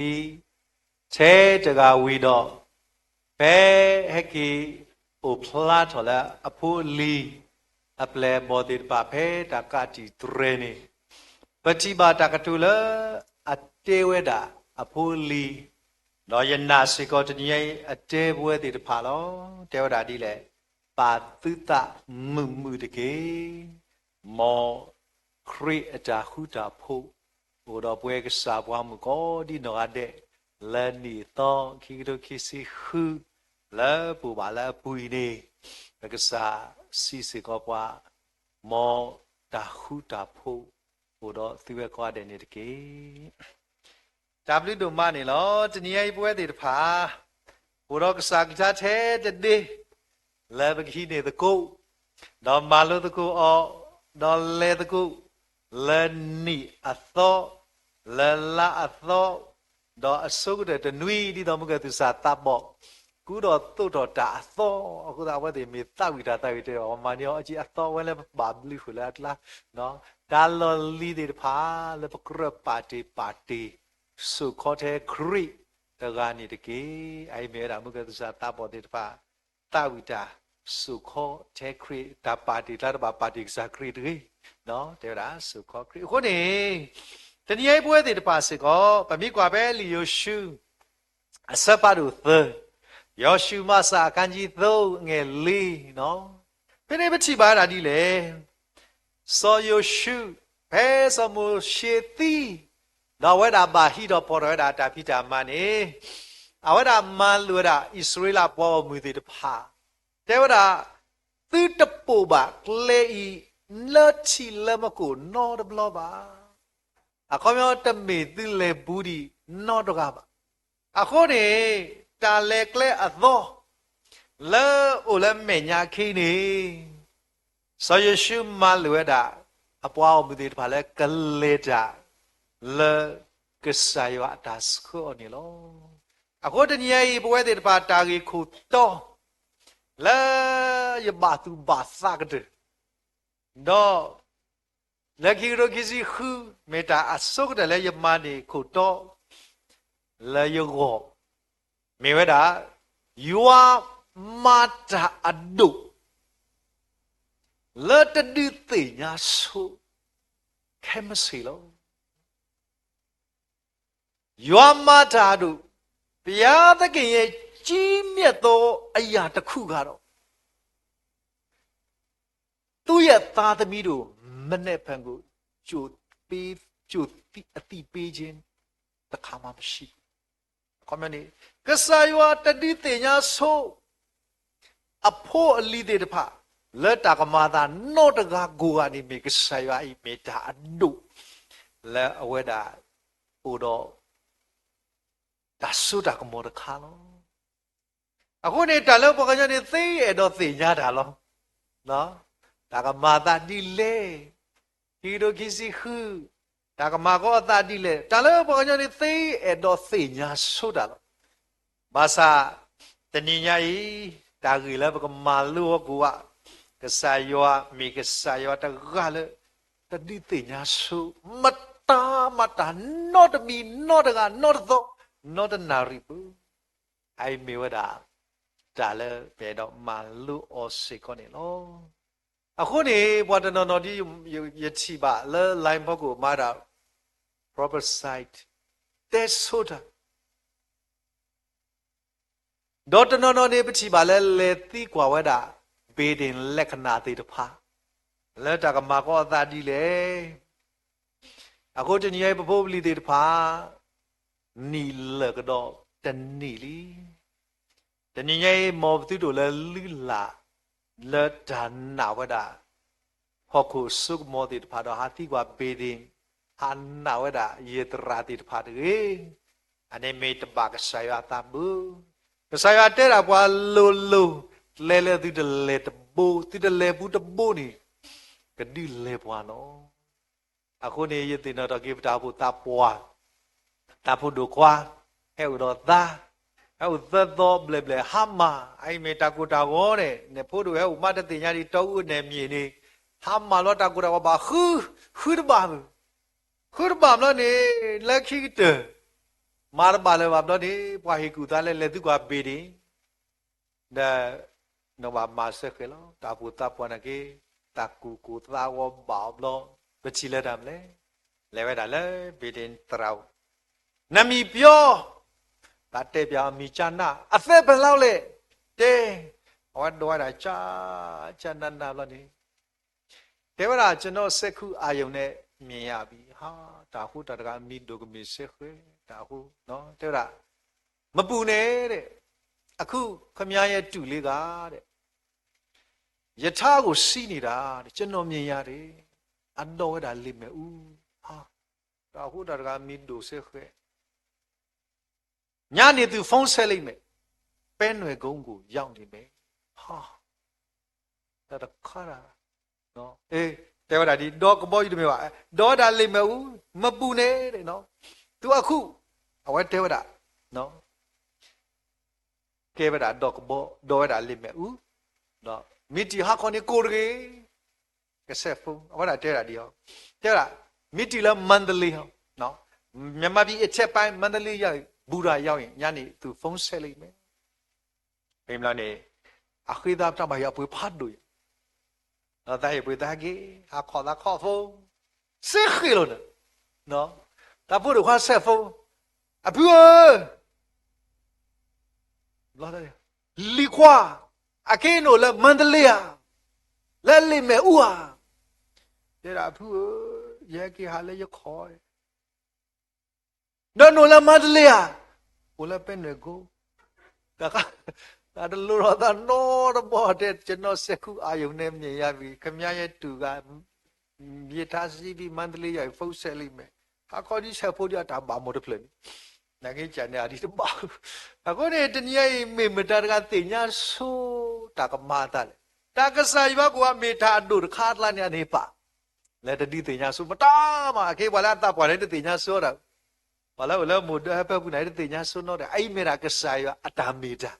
အဝဲဒၣ်ဟဲက့ၤအိၣ်ဖျါထီၣ်လၢအဖိအလံၤ, ထဲတဂၤဝံၤဒီး, ဖဲဟဲက့ၤအိၣ်ဖျါထီၣ်လၢအဖိအလံၤ အပျဲၢ်အဘီၣ်သ့ၣ်တဖၣ်ဖဲတၢ်ကးတံာ်တြဲၤန့ၣ်, ပထံၣ်ဘၣ်တၢ်ကတိၤလၢအတဲဝဲဒၣ်အဖိအလံၤ, ဒီးယနာ်စ့ၢ်ကီးတနံၤအံၤအတဲပဝဲသ့ၣ်တဖၣ်လီၤ. တဲဝဲဒၣ်ဒ်လဲၣ်, ပာ်သုသးမုာ်မုာ်တက့ၢ်. မ်ခရံာ်အတၢ်ဃူတၢ်ဖိး အိၣ်ဒီးပဝဲကစၢ်ပှၤမုၣ်ကိးဒံနီၢ်ဂၤဒဲး လၢနံၣ်အသီ ခံကထိခံဆံဃု လၢပအိၣ်ဘၣ်လၢအပူၤအံၤန့ၣ်, ပကစၢ်စံးစ့ၢ်ကီးပှၤ, မ်တၢ်ဃူတၢ်ဖိး အိၣ်ဒီးသုဝဲကိးဂၤဒဲးန့ၣ်တက့ၢ်. တၢ်ဘျုးဒိၣ်မးန့ၣ်လီၤ. တနံၤအံၤပဝဲသ့ၣ်တဖၣ် အိၣ်ဒီးကစၢ်ကလုၢ်ကထါထဲတဒ့ လၢပကဟံးန့ၢ်သကိး, ဒီးမၤလိသကိးအီၤ, ဒီးလဲၤသကိး, လၢနံၣ်အသီ, လၢလါအသီ, ဒီးအဆိကတၢၢ်တနွံ ဒ်သိးမုၢ်ဂၢၢ်သူၣ်စၢ်သးဘီၣ် ကူဒီးသိးထီၣ်တၢ်အသီအဃိသတး အဝဲသ့ၣ်မ့ၢ်သးဝံၣ်တၢ်သးဝံၣ်တဲဘၣ် ပှၤမၤန့ၢ်အီၤအကံအသီဝဲလၢပဘၣ်ဘျုးဃုာ်လၢအကျါ, တၢ်လီၢ်လံၤသ့ၣ်တဖၣ် လၢပကြၢးပာ်တ့ၢ်ပာ်တ့ၢ် စိာ်ခီထဲခရံာ်တဂၤန့ၣ်တက့ၢ်. အအံၤမ့ၢ်ဝဲဒၣ်မုၢ်ဂၢၢ်သူၣ်စၢ်သးဘီၣ်သ့ၣ်တဖၣ် သးဝံၣ်တၢ် စိာ်ခီထဲခရံာ် တၢ်ပာ်တ့ၢ်ကျါတဘၣ်ပာ်တ့ၢ်ကစၢ်ခရံာ်တဂ့ၤ, တဲဝဲဒၣ်စိာ်ခီခရံာ်. အဃိန့ၣ် တနံၤအံၤပဝဲသ့ၣ်တဖၣ်စ့ၢ်ကီး ပမ့ၢ်ကွၢ်ဖဲလံာ်ယိၤၡူ အဆၢဖးဒိၣ်သၢ, ယိၤၡူမးစၢ်အခန်းကြီးသုံး အငယ်လေး, ဖဲန့ၣ်ပထံၣ်ဘၣ်ဝဲဒၣ်ဒ်လဲၣ်, စီၤယိၤၡူ ဖဲစီၤမိၤၡ့သံ ဒီးအဝဲဒၣ်ဘၣ်ဟံးထီၣ်ဖီၣ်ထီၣ်ဝဲဒၣ်တၢ်ဖံးတၢ်မၤန့ၣ်, အဝဲဒၣ်မၤလိာ်ဝဲဒၣ်အံၣ်စရ့လးပှၤဂီၢ်မုၢ်သ့ၣ်တဖၣ်, တဲဝဲဒၣ်, သုတပိာ်ဘၣ်ကျဲအံၤ လၢထံးလၢမကိာ်နီတဘျီဘၣ်. အခီပညီတမ့ၢ်သုလဲၤဘူးဒံးနီတဂၤဘၣ်. အဃိန့ၣ် တၢ်လဲၤကျဲအသီ လၢအိၣ်လၢမဲာ်ညါခံန့ၣ် စီၤယိၤၡူမၤလိာ်ဝဲဒၣ် အပှၤဂီၢ်မုၢ်သ့ၣ်တဖၣ်လၢကလဲၤတၢ် လၢကစၢ်ယွၤအတၢ်ဆှၢအီၤန့ၣ်လီၤ. အဃိတနံၤအံၤ ပဝဲသ့ၣ်တဖၣ်တၢ်ဂ့ၢ်ခိၣ်တီ လၢယဘၣ်သူၣ်ဘၣ်သးကတၢၢ် ဒီး လၢခံကထိခံဆံဃု မ့ၢ်တၢ်အဆိကတၢၢ်လၢယမၤန့ၢ်ခိၣ်တီ လၢယဂီၢ် မ့ၢ်ဝဲဒၣ် ယွၤမၤတၢ်အဒိၣ် လၢတဒုးသ့ၣ်ညါဆိ ခဲမုၢ်ဆ့ၣ်လီၤ. ယွၤမၤတၢ်အဒိၣ်, ဘုရားသခင်ရဲ့ကြီးမြတ်သောအရာတစ်ခုကတော့ သူ့ရဲ့သားသမီးတို့ မနက်ဖြန်ကို ကြိုပေး ကြိုအသိပေးခြင်းတစ်ခါမှမရှိဘူး. အခီပညီန့ၣ် ကစၢ်ယွၤတဒုးသ့ၣ်ညါဆိ အဖိအလံၤသ့ၣ်တဖၣ် လၢတၢ်ကမၤအသးနီတဂၤကိးဂၤန့ၣ် မ့ၢ်ကစၢ်ယွၤအံၤမ့ၢ်တၢ်အဒိၣ် လၢအဝဲဒၣ်အိၣ်ဒီး တၢ်စိတၢ်ကမီၤတခါလီၤ. အဃိန့ၣ် တၢ်လၢပှၤကညီန့ၣ် သ့အဲၣ်ဒိးသ့ၣ်ညါတၢ်လီၤ. တၢ်ကမၤအသးဒ်လဲၣ်, ခံကထိခံဆံဃု တၢ်ကမၤကီအသးဒ်လဲၣ်, တၢ်လၢပှၤကညီန့ၣ် သ့အဲၣ်ဒိးသ့ၣ်ညါဆိတၢ်လီၤ. ဘၣ်ဆၣ် တနံၤညါအံၤ တၢ်ဂ့ၢ်လၢပကမၤလိအီၤကိးဂၤ, ကစၢ်ယွၤမ့ၢ်ကစၢ်ယွၤတဂၤလၢ တဒုးသ့ၣ်ညါဆိ မတၤမတၤ နီတမံၤ နီတဂၤ နီတသီ နီတနၣ်ရံၣ်ဘၣ်. အအံၤမ့ၢ်ဝဲဒၣ် တၢ်လၢပအဲၣ်ဒိးမၤလိအီၤစ့ၢ်ကီးန့ၣ်လီၤ. အဃိန့ၣ် ပှၤတနီၤနီၤဒ်ယထံၣ်ဘၣ်လၢ line ဖီခိၣ်မၤဒၣ် prophecy တဲဆိတၢ် ဒီးတနီၤနီၤန့ၣ် ပထံၣ်ဘၣ်လၢလဲၤသံကွၢ်ဝဲဒၣ် ဘ့ၣ်ဒ့ၣ်လက္ခဏာသ့ၣ်တဖၣ် လၢတၢ်ကမၤကီအသးဒ်လဲၣ်. အဃိတနံၤအံၤ ပဖိပလံၤသ့ၣ်တဖၣ် နံၣ်လၢာ်ကဒီးတနံၣ်လံ. တနံၤညါအံၤ မ်ပသုတအိၣ်လၢလုၢ်လၢ် လၢတၢ်နာ်ဝဲဒၣ် ဟီၣ်ခိၣ်အစိကမီၤသ့ၣ်တဖၣ်ဒီး ဟးသံကွၢ်ဘ့ၣ်ဒ့ၣ် ဟးနာ်ဝဲဒၣ်ယသရၣ်သ့ၣ်တဖၣ်တဂ့ၤ. အန့ၣ်မ့ၢ်တဘၣ်ကစၢ်ယွၤအသးဘၣ်. ကစၢ်ယွၤတဲဒၣ်ပှၤလိၤလိၤ ကျဲလၢသုတလဲၤတဘိ သုတလဲၤဘူးတဘိန့ၣ် ကဒုးလဲၤပှၤလီၤ. အဃိန့ၣ် ယသ့ၣ်နီၣ်ထီၣ်က့ၤပတၢ်အိၣ်ဖှိၣ်သးပှၢ် တၢ်ဖိဒိၣ်ခွါ ဟဲအိၣ်ဒီးသး ဟဲအိၣ်သၢသီဘျဲၣ်ဘျဲၣ် ဟါမၢ် အအံၤမ့ၢ်တၢ်ကိၢ်တၢ်ဂီၤန့ၣ် နဖိဒိၣ်ဟဲအိၣ်မးတသ့ၣ်ညါဒံး တီအူအနဲၣ်မံၤန့ၣ် ဟါမၢ်လီၤတၢ်ကိၢ်တၢ်ဂီၤဘၣ် ဃု ဃုတဘၣ်မုၢ် ဃုတဘၣ်ဘျီန့ၣ် လၢခံကတၢၢ် မၤတဘၣ်လၢၤဘၣ်ဘျီန့ၣ် ပှၤဟ့ၣ်ကူၣ်သးလၢလဲၤသုကွၢ် building ဒီး နဘၣ်မၤစဲဃဲးလီၤ. တၢ်အိၣ်ဖှိၣ်သးပှၢ်န့ၣ်က့ တၢ်ကူၣ်ကိၢ်သးဂီၤဘၣ်အီၤဘျီ ပထံၣ်လၢတၢ်မနုၤလဲၣ်. လဲၤဝဲဒၣ်လၢ building သရၣ်အိၣ်, နမံၤပျီ, တၢ်တဲပၠးအမံၤကၢ်နၢ်, အသ့ဖဲလဲၣ်လဲၣ်, တဲ, အဝဲဒိးဝဲဒၣ်ကၢ်ကၢ်နၢ်နၢ်ဘျီန့ၣ် တဲဝဲဒၣ် ကျွန်တော်စက္ခုအာရုံနဲ့မြင်ရပြီ, ဟါ, တၢ်အဃိတၢ်တဂၤအမံၤဒိၣ်ကမ့ၢ်စဲဃဲး, တၢ်အဃိ, တဲဝဲဒၣ်, မပူၤန့ၣ်, အခုခင်ဗျားရဲ့တူလေးက, ရထားကိုစီးနေတာ, ကျွန်တော်မြင်ရတယ်, အဒိးဝဲဒၣ်လံာ်မဲာ်အူ, ဟါ, တၢ်အဃိတၢ်တဂၤအမံၤဒိၣ်စဲဃဲး ညနေသူဖုန်းဆက်လိမ့်မယ်, ပဲနွယ်ကုန်းကိုရောက်နေမယ်, ဟါ, တၢ်တခါတၢ်, တဲဝဲဒၣ်ဒ် ဒီးကဘီယူၤတမ့ၢ်ဘၣ်, ဒီးဝဲဒၣ်လံာ်မဲာ်အူ, မပူၤန့ၣ်, သူအခု, အဝဲတဲဝဲဒၣ်, ကဲဝဲဒၣ်ဒီးကဘီ, ဒီးဝဲဒၣ်လံာ်မဲာ်အူ, ဒီးမ့ၢ်တံၢ်ဟါခီန့ၣ်ကိၢ်တဂ့ၤ, ကစဲးဖိ, အဝဲဒၣ်တဲဝဲဒၣ်ဒ်အံၤ, တဲဝဲဒၣ်, မ့ၢ်တံၢ်လၢမန္တလေးဟီ, မြန်မာပြည်အထက်ပိုင်း မန္တလေးရောက်ရင်, ဘူရၤရောက်ရင် ညနေသူဖုန်းဆက်လိမ့်မယ်. ဖဲမလီၤန့ၣ်, အဃ့သးပတၢ်ဘၣ်ယွၤအပှ့ၤဖးဒိၣ်ယၤ, ဒီးသးဟ့ၣ်ပှ့ၤသးဟဲက့ၤ, ဟးခီၣ်သးခီၣ်ဖိ, စ့ဃ့ၣ်လိာ်န့ၣ်, တၢ်ဖိဒိၣ်ခွါစဲးဖိ, အဖုဧၢ, လံၤခွါ, အက့ၤနအိၣ်လၢမန္တလေးဧါ, လၢလံာ်မဲာ်အူဧါ, တဲဒၣ်အဖုဧၢ, ယဟဲက့ၤဟးလၢယခီၣ် ဒီးနအိၣ်လၢမန္တလေးဧါ, အိၣ်လၢပဲနွယ်ကုန်း, တၢ်တလိၤထီၣ်သးနီတဘီတဲ, ကျွန်တော်စက္ခုအာရုံနဲ့မြင်ရပြီ, ခင်ဗျားရဲ့တူက ရထားစီးပြီးမန္တလေးရောက်ရင် ဖုန်းဆက်လိမ့်မယ်, ဟါခီဒ်စဲးဖိဒ်အတၢ်ဘၣ်မိၢ်တဖျၢၣ်န့ၣ်, နက့ၤကၢ်န့ၣ်အဒံးတဘၣ်, အဃိန့ၣ် တနံၤအံၤ မ့ၢ်မတၤတဂၤသ့ၣ်ညါဆိတၢ်ကမၤအသးလဲၣ်, တၢ်ကစၢ်ယွၤကိးဂၤမ့ၢ်တၢ်အဒိၣ်တခါအကျါန့ၣ်အန့ၣ်ပာ် လၢတဒုးသ့ၣ်ညါဆိမတၤမး, အက့ၤပှၤလၢအသးပှၢ်န့ၣ်တသ့ၣ်ညါဆိတၢ်, ပှၤလၢအိၣ်လၢမိၢ်ဒၢဟဲဖၢပူၤန့ၣ်တသ့ၣ်ညါဆိနီတဂၤ, အအံၤမ့ၢ်ဒၣ်ကစၢ်ယွၤအတၢ်မ့ၢ်တၢ်,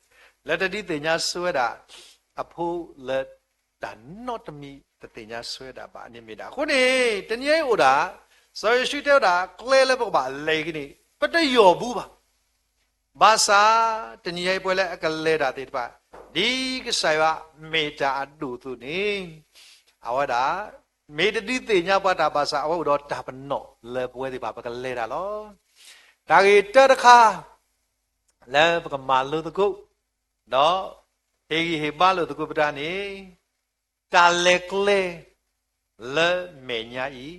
လၢတဒုးသ့ၣ်ညါဆိဝဲဒၣ် အဖိလၢတၢ်နီတမံၤတသ့ၣ်ညါဆိဝဲဒၣ်ဘၣ်န့ၣ်မ့ၢ်ဒၣ်. အဃိန့ၣ် တနံၤအံၤအိၣ်ဒၣ် စီၤယိၤၡူတဲဝဲဒၣ် ကျဲလၢပကဘၣ်လဲၤက့ၤန့ၣ် ပတယီၢ်ဘူးဘၣ်. ဘၣ်ဆၣ် တနံၤအံၤပဝဲလၢအကလဲၤတၢ်သ့ၣ်တဖၣ် ဒ်ကစၢ်ယွၤမ့ၢ်တၢ်အဒိၣ်အသိးန့ၣ် အဝဲဒၣ် မ့ၢ်တဒုးသ့ၣ်ညါပှၤတၢ်ဘၣ်ဆၣ် အဝဲအိၣ်ဒီးတၢ်ပနီၣ်လၢပဝဲသ့ၣ်တဖၣ်ပကလဲၤတၢ်လီၤ. တၢ်ဂ့ၢ်တၢတခါ လၢပကမၤလိသကိး ဒီးဟ့ၣ်ဂံၢ်ဟ့ၣ်ဘါလိာ်သကိးပတၢ်န့ၣ် တၢ်လဲၤကျဲလၢမဲာ်ညါအံၤ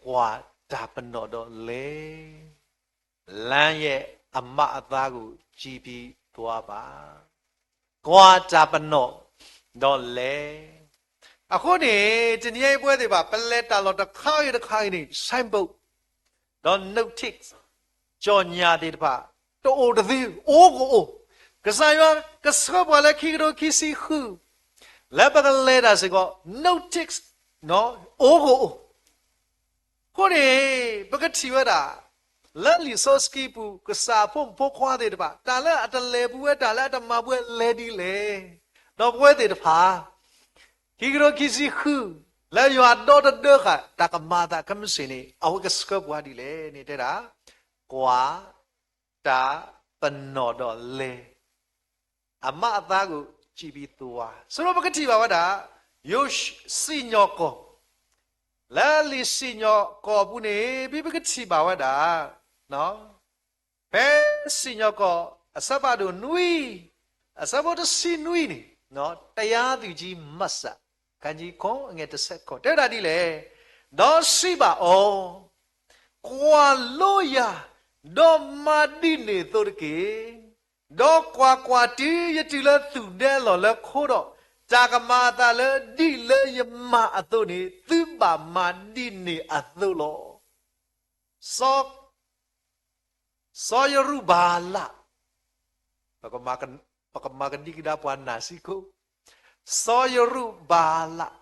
ကွၢ်တၢ်ပနီၣ်ဒီးလဲၤ လမ်းရဲ့အမတ်အသားကိုကြည့်ပြီးသွားပါ. ကွၢ်တၢ်ပနီၣ်ဒီးလဲၤ. အဃိန့ၣ် တနံၤအံၤပဝဲသ့ၣ်တဖၣ် ပလဲၤတၢ်လီၢ်တခါဂ့ၤတခါဂ့ၤန့ၣ် signboard ဒီး notice ကြော်ငြာသ့ၣ်တဖၣ် တအိၣ်တသ့ အိၣ်ကအိၣ်, ကစၢ်ယွၤကဆှၢပှၤလၢခံကထိခံဆံဃု လၢပကလဲၤတၢ်စ့ၢ်ကီး notice အိၣ်ကအိၣ်. အဃိန့ၣ် ပကထံၣ်ဝဲဒၣ် လၢလံာ်စီဆှံပူၤ ကစၢ်အဖိမုၣ်ဖိခွါသ့ၣ်တဖၣ် တၢ်လၢအတလဲၤဘူးဝဲ တၢ်လၢအတမၤဘူးဝဲ လဲၤဒ်လဲၣ်. ဒီးပဝဲသ့ၣ်တဖၣ် ခံကထိခံဆံဃု လၢယွၤဒီတဒၢဃာ် တၢ်ကမၤအသးခဲမုၢ်ဆ့ၣ်န့ၣ် အဝဲကဆှၢပှၤဒ်လဲၣ်န့ၣ် တဲဒၣ် ကွၢ်တၢ်ပနီၣ်ဒီးလဲၤ အမတ်အသားကိုကြည့်ပြီးသွား ဆိုတော့ ပကထံၣ်ဘၣ်ဝဲဒၣ် ယိၤ စံၣ်ညီၣ်ကွီၢ် လၢလံာ်စံၣ်ညီၣ်ကွီၢ်ပူၤန့ၣ် ပကထံၣ်ဘၣ်ဝဲဒၣ် ဖဲစံၣ်ညီၣ်ကွီၢ် အဆၢဖးဒိၣ်နွံ အဆၢဖိတဆံနွံန့ၣ် တရားသူကြီးမတ်စၢ် ခန်းကြီးခွန် အငယ်တစ်ဆယ့်ခုနစ် တဲဝဲဒၣ်ဒ်လဲၣ်, ဒီးစံးဘၣ်အီၤ, ကွၢ်လိယၤ, ဒီးမၤဒ်န့ၣ်အသိးတက့ၢ်. ဒီးကွၢ်ကွၢ်, တုၤယတုၤလၢသူၣ်ဒဲလီၢ်လၢခိဒီး, တၢ်ကမၤအသးလၢဒ်လၢယမၤအသိးန့ၣ် သုဘၣ်မၤဒ်န့ၣ်အသိးလီၤ. စီၤ စီၤယရူၤဘၤလး, ပကမၤကဒံကဒါပှၤနၢ်စံခိၣ်, စီၤယရူၤဘၤလး,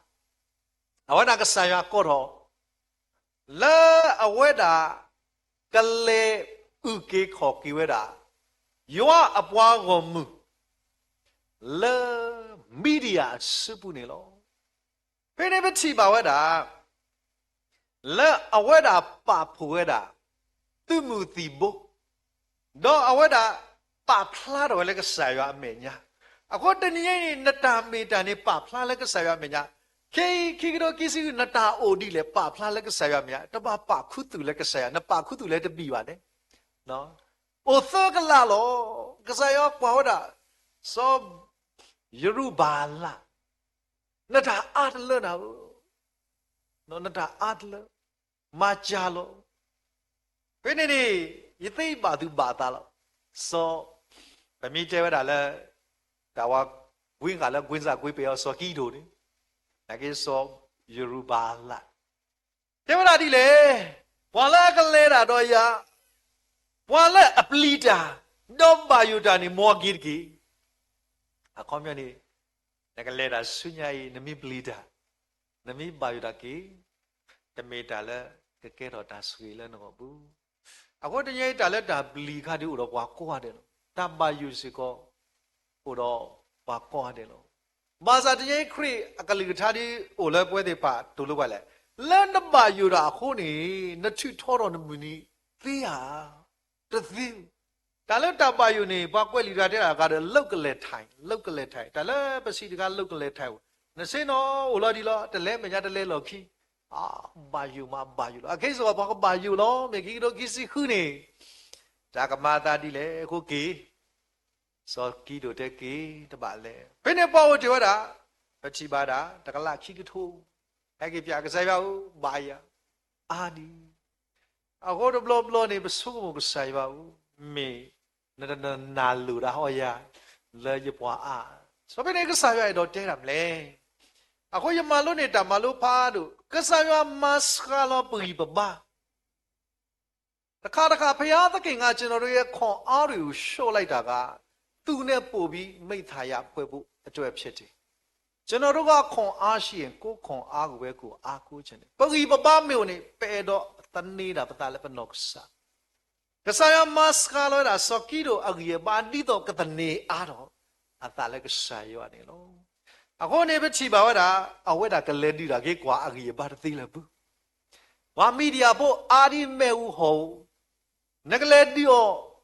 အဝဲဒၣ်ကစၢ်ယွၤကိးထီၣ် လၢအဝဲဒၣ်ကလဲၤအုၣ်က့ၤခီၣ်က့ၤဝဲဒၣ် ယွၤအပှၤဂီၢ်မုၢ် လၢမံၤဒယၣ်အစုပူၤန့ၣ်လီၤ. ဖဲန့ၣ်ပထံၣ်ဘၣ်ဝဲဒၣ် လၢအဝဲဒၣ်ပာ်ဖှိၣ်ဝဲဒၣ် သုးမုၢ်သံၣ်ဘိ ဒီးအဝဲဒၣ်ပာ်ဖျါထီၣ်ဝဲလၢကစၢ်ယွၤအမဲာ်ညါ. အဃိတနံၤအံၤန့ၣ် နတၢ်မ့ၢ်တၢ်န့ၣ်ပာ်ဖျါလၢကစၢ်ယွၤအမဲာ်ညါ. ခဲအံၤ ခံကထိခံဆံဃု နတၢ်အိၣ်ဒ်လဲၣ် ပာ်ဖျါလၢကစၢ်ယွၤအမဲာ်ညါ, တဘၣ်ပာ်ခူသူၣ်လၢကစၢ်ယွၤ, နပာ်ခူသူၣ်လၢတဘံၣ်ဘၣ်န့ၣ် အိၣ်သၢကလးလီၤ. ကစၢ်ယွၤကွၢ်ဝဲဒၣ် စီၤယရူၤဘၤလၣ်, နတၢ်အါတလၢနၤဧၢ, နတၢ်အါတလၢ, မၤစၢၤလီၤ. ဖဲန့ၣ်န့ၣ် ယသ့ဘၣ်သူၣ်ဘၣ်သးလီၤ. စီၤ, ပမ့ၢ်တဲဝဲဒၣ်လၢ တၢ်ဝဲ ကွ့ဂၤလၢကွ့စၢ်ကွ့ပယီၤ စီၤကံဒိၣ်န့ၣ်, နာ်က့စီၤယရူၤဘၤလၣ် တဲဝဲဒၣ်ဒ်လဲၣ်, ပှၤလၢအကလဲၤတၢ်ဒီးယၤ, ပှၤလၢအပျံၤတၢ်, ဒီးဘၣ်ယိၣ်တၢ်န့ၣ် မ်အက့ၤတက့ၢ်. အခီပညီန့ၣ် နကလဲၤတၢ်ဆူညါအံၤ နမ့ၢ်ပျံၤတၢ်, နမ့ၢ်ဘၣ်ယိၣ်တၢ်က့ၤ, တမ့ၢ်တၢ်လၢကကဲထီၣ်တၢ်ဆိၣ်ဂ့ၤလၢနဂီၢ်ဘၣ်. အဃိတနံၤအံၤ တၢ်လၢတၢ်ပျံၤအခါဒုးအိၣ်ဒီးပှၤကိးဂၤဒဲးလီၤ. တၢ်ဘၣ်ယိၣ်စ့ၢ်ကီး အိၣ်ဒီးပှၤကိးဂၤဒဲးလီၤ. ဘၣ်ဆၣ်တနံၤအံၤ ခရံာ်အကလုၢ်ကထါဒုးအိၣ်လၢပဝဲသ့ၣ်တဖၣ် တူၢ်လိာ်ပှၤလဲၣ်, လၢနဘၣ်ယိၣ်တၢ်အဃိန့ၣ် နထုးထီထီၣ်နမုၢ်နံၤသ့ဧါ, တသ့. တၢ်လၢတၢ်ဘၣ်ယိၣ်န့ၣ် ပှၤကွဲးလံာ်တၢ်တဲတၢ်အဂၤဒီး လုပ်ကလဲၤထိုင်, လုပ်ကလဲၤထိုင်, တၢ်လၢပစံးတခါ လုပ်ကလဲၤထိုင်, နဆ့ၣ်နီၤအိၣ်လီၤဒံးလီၤ, တလဲမဲာ်ညါတလဲလီၢ်ခံ, အါ, ဘၣ်ယိၣ်မးဘၣ်ယိၣ်လီၤ. အခဲအံၤစ့ၢ်ကီး ပှၤကဘၣ်ယိၣ်လီၤ. မ့ၢ်ခံကထိခံဆံဃုန့ၣ် တၢ်ကမၤအသးဒ်လဲၣ်, အဃိက့ၤ စီၤကံဒိၣ်တဲက့ၤ တဘၣ်လဲၤ. ဖဲန့ၣ်ပှၤအိၣ်တ့ၢ်ဝဲဒၣ်, ပထံၣ်ဘၣ်ဒၣ် တကလးခံကထိ, ဟဲက့ၤပၠး ကစၢ်ယွၤဧၢ, ဘၣ်ယၤ, အါဒံး. အဃိတဘျီဘျီန့ၣ် ပဆိကမိၣ် ကစၢ်ယွၤဧၢ, မ့ၢ်နတနာ်လိာ်တၢ်အီယၤ လၢယပှၤအါ, စီၤဖဲန့ၣ် ကစၢ်ယွၤအဲၣ်ဒိးတဲတၢ်မနုၤလဲၣ်. အဃိယမၤလိန့ၢ်တၢ်မၤလိဖးဒိၣ်, ကစၢ်ယွၤမၤစှၤလီၤပဂံၢ်ပဘါ တခါတခါ ဘုရားသခင်က ကျွန်တော်တို့ရဲ့ ခွန်အားတွေကို လျှော့လိုက်တာက သူနဲ့ပိုပြီး မိတ်သာယာဖွဲ့ဖို့အတွက် ဖြစ်တယ်။ ကျွန်တော်တို့က ခွန်အားရှိရင် ကိုယ့်ခွန်အားကိုပဲ ကိုယ်အားကိုးချင်တယ်။ ပဂံၢ်ပဘါမ့ၢ်အိၣ်န့ၣ် ပအဲၣ်ဒိးသန့ၤတၢ်ပသးလၢပနီၢ်ကစၢ် ကစၢ်ယွၤမၤစှၤလီၤဝဲဒၣ် စီၤကံဒိၣ်အဂံၢ်အဘါ ဒ်သိးကသန့ၤအါထီၣ် အသးလၢကစၢ်ယွၤန့ၣ်လီၤ. အဃိန့ၣ် ပထံၣ်ဘၣ်ဝဲဒၣ် အဝဲဒၣ်ကလဲၤဒုးတၢ်က့ၤကွၢ်အဂံၢ်အဘါတသ့လၢၤဘၣ်. ပှၤမံၤဒယၣ်ဖိအါဒ်မ့ၣ်အူဟီၣ်ဧိၤ, နကလဲၤဒုးအီၤ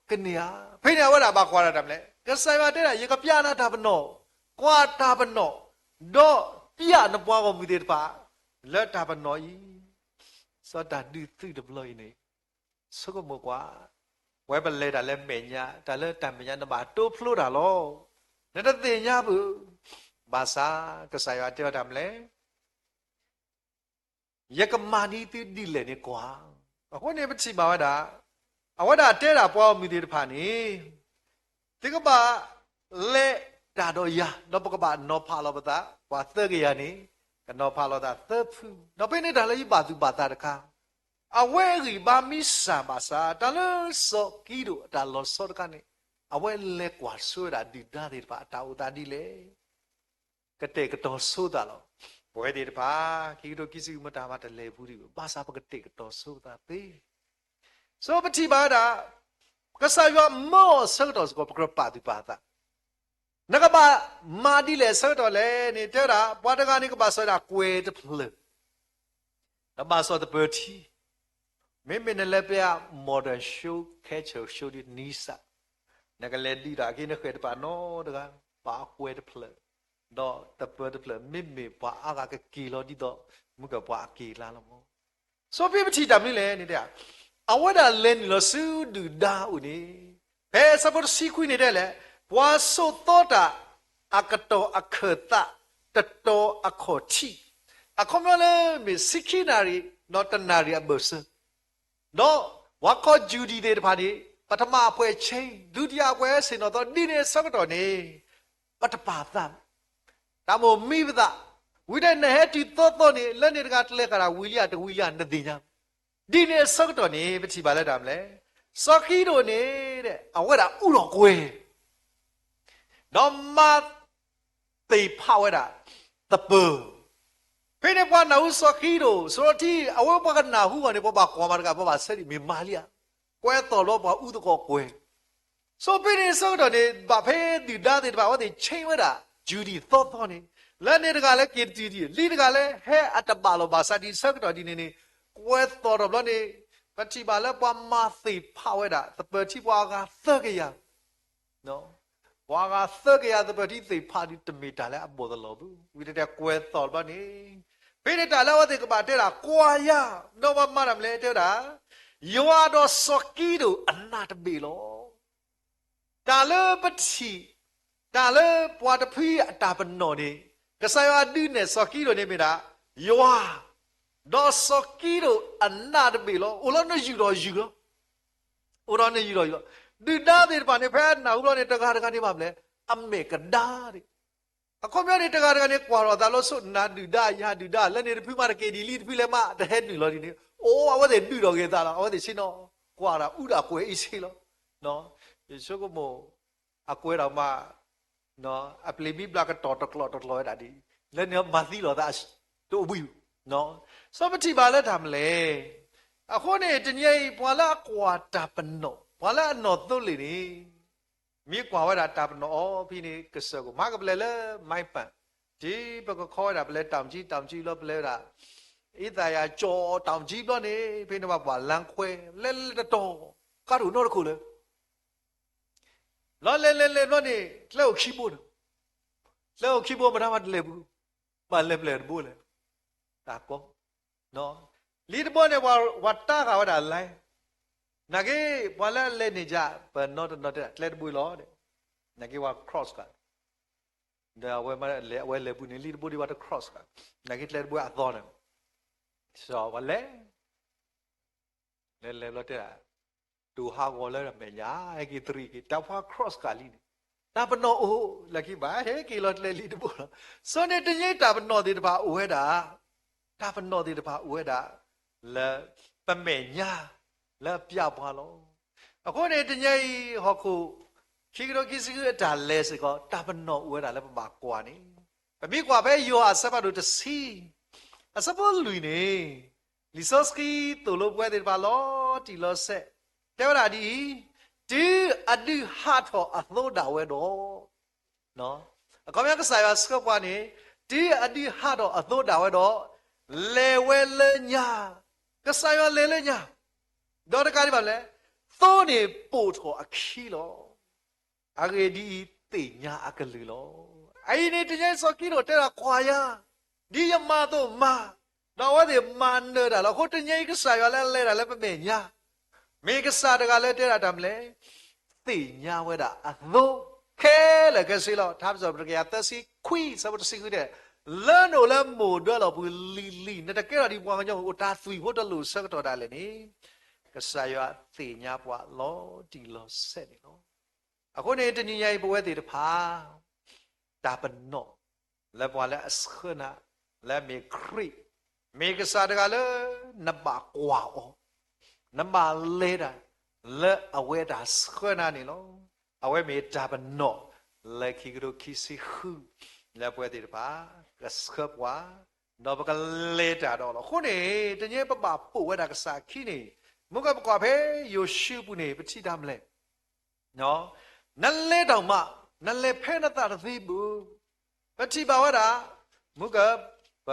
ကန့ၢ်ဧါ. ဖဲန့ၣ်အဝဲဒၣ်ဘၣ်ကွၢ်တၢ်တၢ်မနုၤလဲၣ်. ကစၢ်ယွၤတဲဒၣ် ယကပြနၤတၢ်ပနီၣ်, ကွၢ်တၢ်ပနီၣ်, ဒီးပြနပှၤဂီၢ်မုၢ်သ့ၣ်တဖၣ် လၢတၢ်ပနီၣ်အံၤ. စီၤတၢ်ဒုးသုးတဘျီအံၤန့ၣ် ဆိကမိၣ်ကွၢ်, ပဝဲပလဲၤတၢ်လၢမဲာ်ညါ, တၢ်လၢတၢ်မဲာ်ညါနဘၣ်တိဖျိတၢ်လီၤ. နတသ့ၣ်ညါဘၣ်. ဘၣ်ဆၣ်ကစၢ်ယွၤတဲအီၤတၢ်မနုၤလဲၣ်. ယကမၤန့ၢ်သုဒ်လဲၣ်န့ၣ်ကွၢ်. အဃိန့ၣ်ပထံၣ်ဘၣ်ဝဲဒၣ်, အဝဲဒၣ်တဲဒၣ်ပှၤဂီၢ်မုၢ်သ့ၣ်တဖၣ်န့ၣ်, သုကဘၣ်လဲၤတၢ်ဒီးယၤ, ဒီးပကဘၣ်နီၤဖးလီၤပသး, ပှၤသၢကယၤန့ၣ် ကနီၤဖးလီၤသးသၢဖု, ဒီးဖဲန့ၣ်တၢ်လၢယဘၣ်သူၣ်ဘၣ်သးတခါ, အဝဲအဂံၢ်ဘါမ့ၢ်စၢ်ဘၣ်ဆၣ် တၢ်လၢစီၤကံဒိၣ်အတၢ်လီၤဆီတခါန့ၣ်, အဝဲလဲၤကွၢ်ဆိဝဲဒၣ်ဒုၣ်ဒါသ့ၣ်တဖၣ်အတၢ်အိၣ်သးဒ်လဲၣ်. ကတဲာ်ကတီၤဆိသးလီၤ. ပဝဲသ့ၣ်တဖၣ် ခံကထိခံဆံဃု မတၤမၤတလဲၤဘူးဒံးဘၣ်, ဘၣ်ဆၣ်ပကတဲာ်ကတီၤဆိပသးသ့. ဆိပထံၣ်ဘၣ်ဝဲဒၣ်, ကစၢ်ယွၤမၢအီၤဆၢကတီၢ်စ့ၢ်ကီး ပကြၢးပာ်သူၣ်ပာ်သး, နကဘၣ်မၤဒ်လဲၣ်ဆၢကတီၢ်လဲၣ်န့ၣ် တဲဝဲဒၣ် ပှၤတဂၤန့ၣ် ကဘၣ်စီၤဝဲဒၣ်ကွဲၤတဖျၢၣ် ဒီးဘၣ်စီၤသပၢၤထံ, မ့မ့ၢ်နလဲၤပျး modern show ခဲဆၢၣ် show ဒ်နံစၢ်, နကလဲၤဒုးတၢ်က့ၤ နဃဲၣ်တပာ်နီတဂၤ, ဘၣ်ကွဲၤတဖျၢၣ်, ဒီးသပၢၤတဖျၢၣ် မ့မ့ၢ်ပှၤအါဂၤကက့ၤလီၤဒ်သိး မုၢ်ကပှၤအက့ၤလါလီၤမး. ဆိဖဲပထံၣ်တၢ်မနုၤလဲၣ်န့ၣ်, အဝဲဒၣ်လဲၤနုာ်လီၤဆူဒုၣ်ဒါအအိၣ်န့ၣ်, ဖဲဆၢဖိတဆံခွံန့ၣ်တဲလဲၣ်, ပှၤဆိးသီတၢ်အကတီၢ်အခၢၣ်သး တတီၤအခီၣ်ထံး, အခီပညီလၢမ့ၢ်ဆံခံနၣ်ရံၣ် ဒီးတနၣ်ရံၣ်အဘၢၣ်စၢၤ, ဒီးပှၤခီၣ်ယူဒံၣ်သ့ၣ်တဖၣ်န့ၣ် ပထမအဖွဲ့ဆ့, ဒုတိယအဖွဲ့ဆ့ၣ်နီၤသီ ဒ်န့ၣ်အဆၢကတီၢ်န့ၣ် ပတပာ်သး, တၢ်မိၣ်မံပသး, ဝံၤတဲနဟဲတုၤသီသီန့ၣ် လၢန့ၣ်တဂၤကျဲဃာ်တၢ်ဝံၤလံဧါ တဝံၤလံဧါ နသ့ၣ်ညါ. ဒ်န့ၣ်အဆၢကတီၢ်န့ၣ် ပထံၣ်ဘၣ်လၢတၢ်မနုၤလဲၣ်. စီၤကံဒိၣ်န့ၣ် အဝဲဒၣ်အူလီၤကွဲၤ ဒီးမၤသ့ၣ်ဖးဝဲဒၣ်သပၢၤ, ဖဲန့ၣ်ပှၤနၢ်ဟူစီၤကံဒိၣ် ဆိထံ အဝဲပှၤကနၢ်ဟူအီၤန့ၣ် ပှၤဘၣ်ကွၢ်မးတဂၤ ပှၤဘၣ်ဆၢဒံးမ့ၢ်မၤလံဧါ, ကွဲၤသီၣ်လီၤပှၤအူသကိးကွဲၤ. ဆိဖဲန့ၣ်အဆၢကတီၢ်န့ၣ် ဘၣ်ဖဲဒုၣ်ဒါသ့ၣ်တဖၣ် အဝဲသ့ၣ်ဆ့ဝဲဒၣ် ယူဒံၣ်သီသီန့ၣ်, လၢန့ၣ်တဂၤလၢက့ၤတတုၤဒံး လံတဂၤလၢဟဲအတဘၣ်လီၤဘၣ်ဆၣ်ဒ်အဆၢကတီၢ်ဒ်န့ၣ်န့ၣ်, ကွဲၤသီၣ်ထီၣ်ဘျီန့ၣ် ပထံၣ်ဘၣ်လၢပှၤမၤသ့ၣ်ဖးဝဲဒၣ် သပၢၤထံပှၤအဂၤသၢကယၤ, ပှၤအဂၤသၢကယၤသပၢၤထံသ့ၣ်ဖးဒုး တမ့ၢ်တၢ်လၢအဘီၣ်သလီၤဘၣ်. ဝံၤတဲတဲကွဲးသီၣ်တဘျီန့ၣ်, ဖဲန့ၣ်တၢ်လၢအဝဲသ့ၣ်ကဘၣ်တဲဒၣ်ကွၢ်ယၤ, ဒီးပှၤမၤတၢ်မနုၤလဲၣ်တဲဝဲဒၣ်, ယွၤဒီးစီၤကံးဒဧိၣ်အနးတဘ့ၣ်လီၤ. တၢ်လၢပထံၣ်, တၢ်လၢပှၤတဖုအတၢ်ပနီၣ်န့ၣ်, ကစၢ်ယွၤဒုးနဲၣ်စီၤကံးဒဧိၣ်န့ၣ်မ့ၢ်ဒၣ်, ယွၤ, ဒီးစီၤကံးဒဧိၣ်အနးတဘ့ၣ်လီၤ. အိၣ်လီၤနယူၢ်ဒီးယူၢ်လီၤ. အိၣ်ဒီးနယူၢ်ဒီးယူၢ်လီၤ. ဒုၣ်ဒါသ့ၣ်တဖၣ်န့ၣ် ဖဲအနၢ်ဟူဘျီန့ၣ် တဂၤတဂၤန့ၣ်ဘၣ်မနုၤလဲၣ်, အမဲာ်ကဒါဒၣ် အခီပညီန့ၣ် တဂၤတဂၤန့ၣ်ကွၢ်ထီၣ်သးလီၤဆိ နၤဒုၣ်ဒါယၤဒုၣ်ဒါ လၢန့ၣ်တဖုမးတက့ၢ်ဒ်လံ တဖုလဲၤမးတဟဲနုာ်လီၤဒ်န့ၣ်, အိၣ် အဝဲသ့ၣ်ဒုးထီၣ်က့ၤသးလီၤ. အဝဲသ့ၣ်ဆ့ၣ်နီၤ, ကွၢ်တၢ်အူတၢ်ကွဲးအံၤဆ့လီၤ. ယဆိကမိၣ်, အကွဲးဒၣ်မး, အပျ့ၤမ့ၢ်ဘျါကတီၢ်တကျိးတကျိးဝဲဒၣ်ဒ်, လၢန့ၣ်မၤသံလီၤသး, တအိၣ်ဘှံး, စီၤပထံၣ်ဘၣ်လၢတၢ်မနုၤလဲၣ်. အဃိန့ၣ် တနံၤအံၤ ပှၤလၢအကွၢ်တၢ်ပနီၣ် ပှၤလၢအနီၢ်သိလ့ၣ်န့ၣ် မ့ၢ်ကွၢ်ဝဲဒၣ်တၢ်ပနီၣ်အီၤဖဲန့ၣ် ကစၢၢ်ကီၢ် မၤကပျဲၢ်လၢ မၢ်ပၣ်, တပကခီဝဲဒၣ်ပလဲၤတၢ်မကံ တၢ်မကံဘျီပလဲၤဝဲဒၣ်, အံသၣ်ယၤကၠီၣ်တၢ်မကံဘျီန့ၣ် ဖဲန့ၣ်ဘၣ်ပှၤလၢခွဲ လဲၤလဲၤတတီၤ, ကါတအိၣ်နီတခိၣ်လၢၤ, လီၤလဲၤလဲၤလဲၤဘျီန့ၣ် ကျဲအိၣ်ခံဘိန့ၣ်, ကျဲအိၣ်ခံဘိမတၤမၤတလဲၤပူၤ, ဘၣ်လဲၤပျဲၢ်တဘိလဲၣ်, တၢ်ကီ လံာ်တဘိန့ၣ် ပှၤတၢ်ဃာ်ဝဲဒၣ်လဲၣ်, နာ်က့ ပှၤလၢအလဲၤန့ၣ်ယါ ပနီတနီတဲဒၣ်ကျဲတဘိလီၤ, နာ်က့ပှၤ cross ကၤ, ဒီးအဝဲလဲၤပူၤန့ၣ် လံာ်တဘိဒ်ပှၤတ cross ကၤ, နာ်က့ကျဲတဘိအသီန့ၣ်, ပှၤလဲၤ လဲၤလဲၤဘျီတဲဒၣ်, တိၢ်ဟးဂီၤလၢမဲာ်ညါ, ဟဲက့ၤတရံးက့ၤ တၢ်ပှၤ cross ကၤလံန့ၣ်, တၢ်ပနီၣ်အိၣ်လၢခံဘၣ် ဟဲက့ၤလီၤကျဲလံာ်တဘိလီၤ. စီၤန့ၣ်တနံၤတၢ်ပနီၣ်သ့ၣ်တဖၣ်အိၣ်ဝဲဒၣ်, တၢ်ပနီၣ်သ့ၣ်တဖၣ်အိၣ်ဝဲဒၣ်, လၢ, ပမဲာ်ညါ, လၢအပျဲပှၤလီၤ. အဃိန့ၣ် တနံၤအံၤ ဟီၣ်ခိၣ်, ခံကထိခံဆံဃုအတၢ်လဲၤစ့ၢ်ကီး တၢ်ပနီၣ်အိၣ်ဝဲဒၣ်လၢပဘၣ်ကွၢ်န့ၣ်, ပမ့ၢ်ကွၢ်ဖဲယိၤဟၣ်အဆၢဖးဒိၣ်တဆံ, အဆၢဖိလွံၢ်န့ၣ်, လံာ်စီဆှံသိၣ်လိပဝဲသ့ၣ်တဖၣ်လီၤတံၢ်လီၤဆဲး, တဲဝဲဒၣ်ဒ်အံၤ, တုၤအဒုးဟးထီၣ်အသိဒၣ်ဝဲဒီး, အခီပညီကစၢ်ယွၤဆှၢပှၤန့ၣ်, တုၤအဒုးဟးထီၣ်အသိဒၣ်ဝဲဒီး, လဲၤဝဲလၢညါ, ကစၢ်ယွၤလဲၤလၢညါ, ဒီးတကးဒံးဘၣ်လဲၣ်, သိန့ၣ်ပိာ်ထီၣ်အခံလီၤ. အဂ့ၢ်ဒ်အံၤ, သ့ၣ်ညါအကလုၢ်လီၤ. အအံၤန့ၣ် တနံၤအံၤစီၤကံးဒဧိၣ်တဲဒၣ်ကွၢ်ယၤ, ဒ်ယမၤအသိးမၤ, ဒီးအဝဲသ့ၣ်မၤနၢၤတၢ်လီၤ. အဃိတနံၤအံၤကစၢ်ယွၤလၢအလဲၤတၢ်လၢပမဲာ်ညါ, မ့ၢ်ကစၢ်တဂၤလၢတဲဒၣ်တၢ်မနုၤလဲၣ်, သ့ၣ်ညါဝဲဒၣ်အသိ, ခဲလၢာ်ခဲဆ့လီၤ. ထါစံးပတြၢၤတကယၤသၢဆံခွံ ဆၢဖိတဆံဃုတဲ, လၢနအိၣ်လၢမိၢ်ဒၢလီၢ်ပူၤလံၤလံၤ နတကဲထီၣ်ဒ်ပှၤကညီအိၣ်တၢ်သွံၣ်ဖိတလိၣ်ဆၢကတီၢ်ဒၣ်လဲာ်န့ၣ်, ကစၢ်ယွၤသ့ၣ်ညါပှၤလီၤတံၢ်လီၤဆဲးန့ၣ်လီၤ. အဃိန့ၣ် တနံၤညါအံၤပဝဲသ့ၣ်တဖၣ် တၢ်ပနီၣ် လၢပှၤလၢအဆှၢနၤ လၢအမ့ၢ်ခရံာ်, မ့ၢ်ကစၢ်တဂၤလၢ နဘၣ်ကွၢ်အီၤ, နဘၣ်လဲၤတၢ် လၢအဝဲတၢ်ဆှၢနၤန့ၣ်လီၤ. အဝဲမ့ၢ်တၢ်ပနီၣ် လၢခံကထိခံဆံဃု လၢပဝဲသ့ၣ်တဖၣ် ကဆှၢပှၤ, ဒီးပကလဲၤတၢ်ဒီးလီၤ. အဃိန့ၣ် တနံၤပဘၣ်ပိာ်ဝဲဒၣ်ကစၢ်အခံန့ၣ်, မုၢ်ကပကွၢ်ဖဲယိၤၡူပူၤန့ၣ် ပထံၣ်တၢ်မနုၤလဲၣ် နလဲၤတၢ်မး, နလဲၤဖဲနသးတသ့ဘၣ်. ပထံၣ်ဘၣ်ဝဲဒၣ်, မုၢ်က, ပ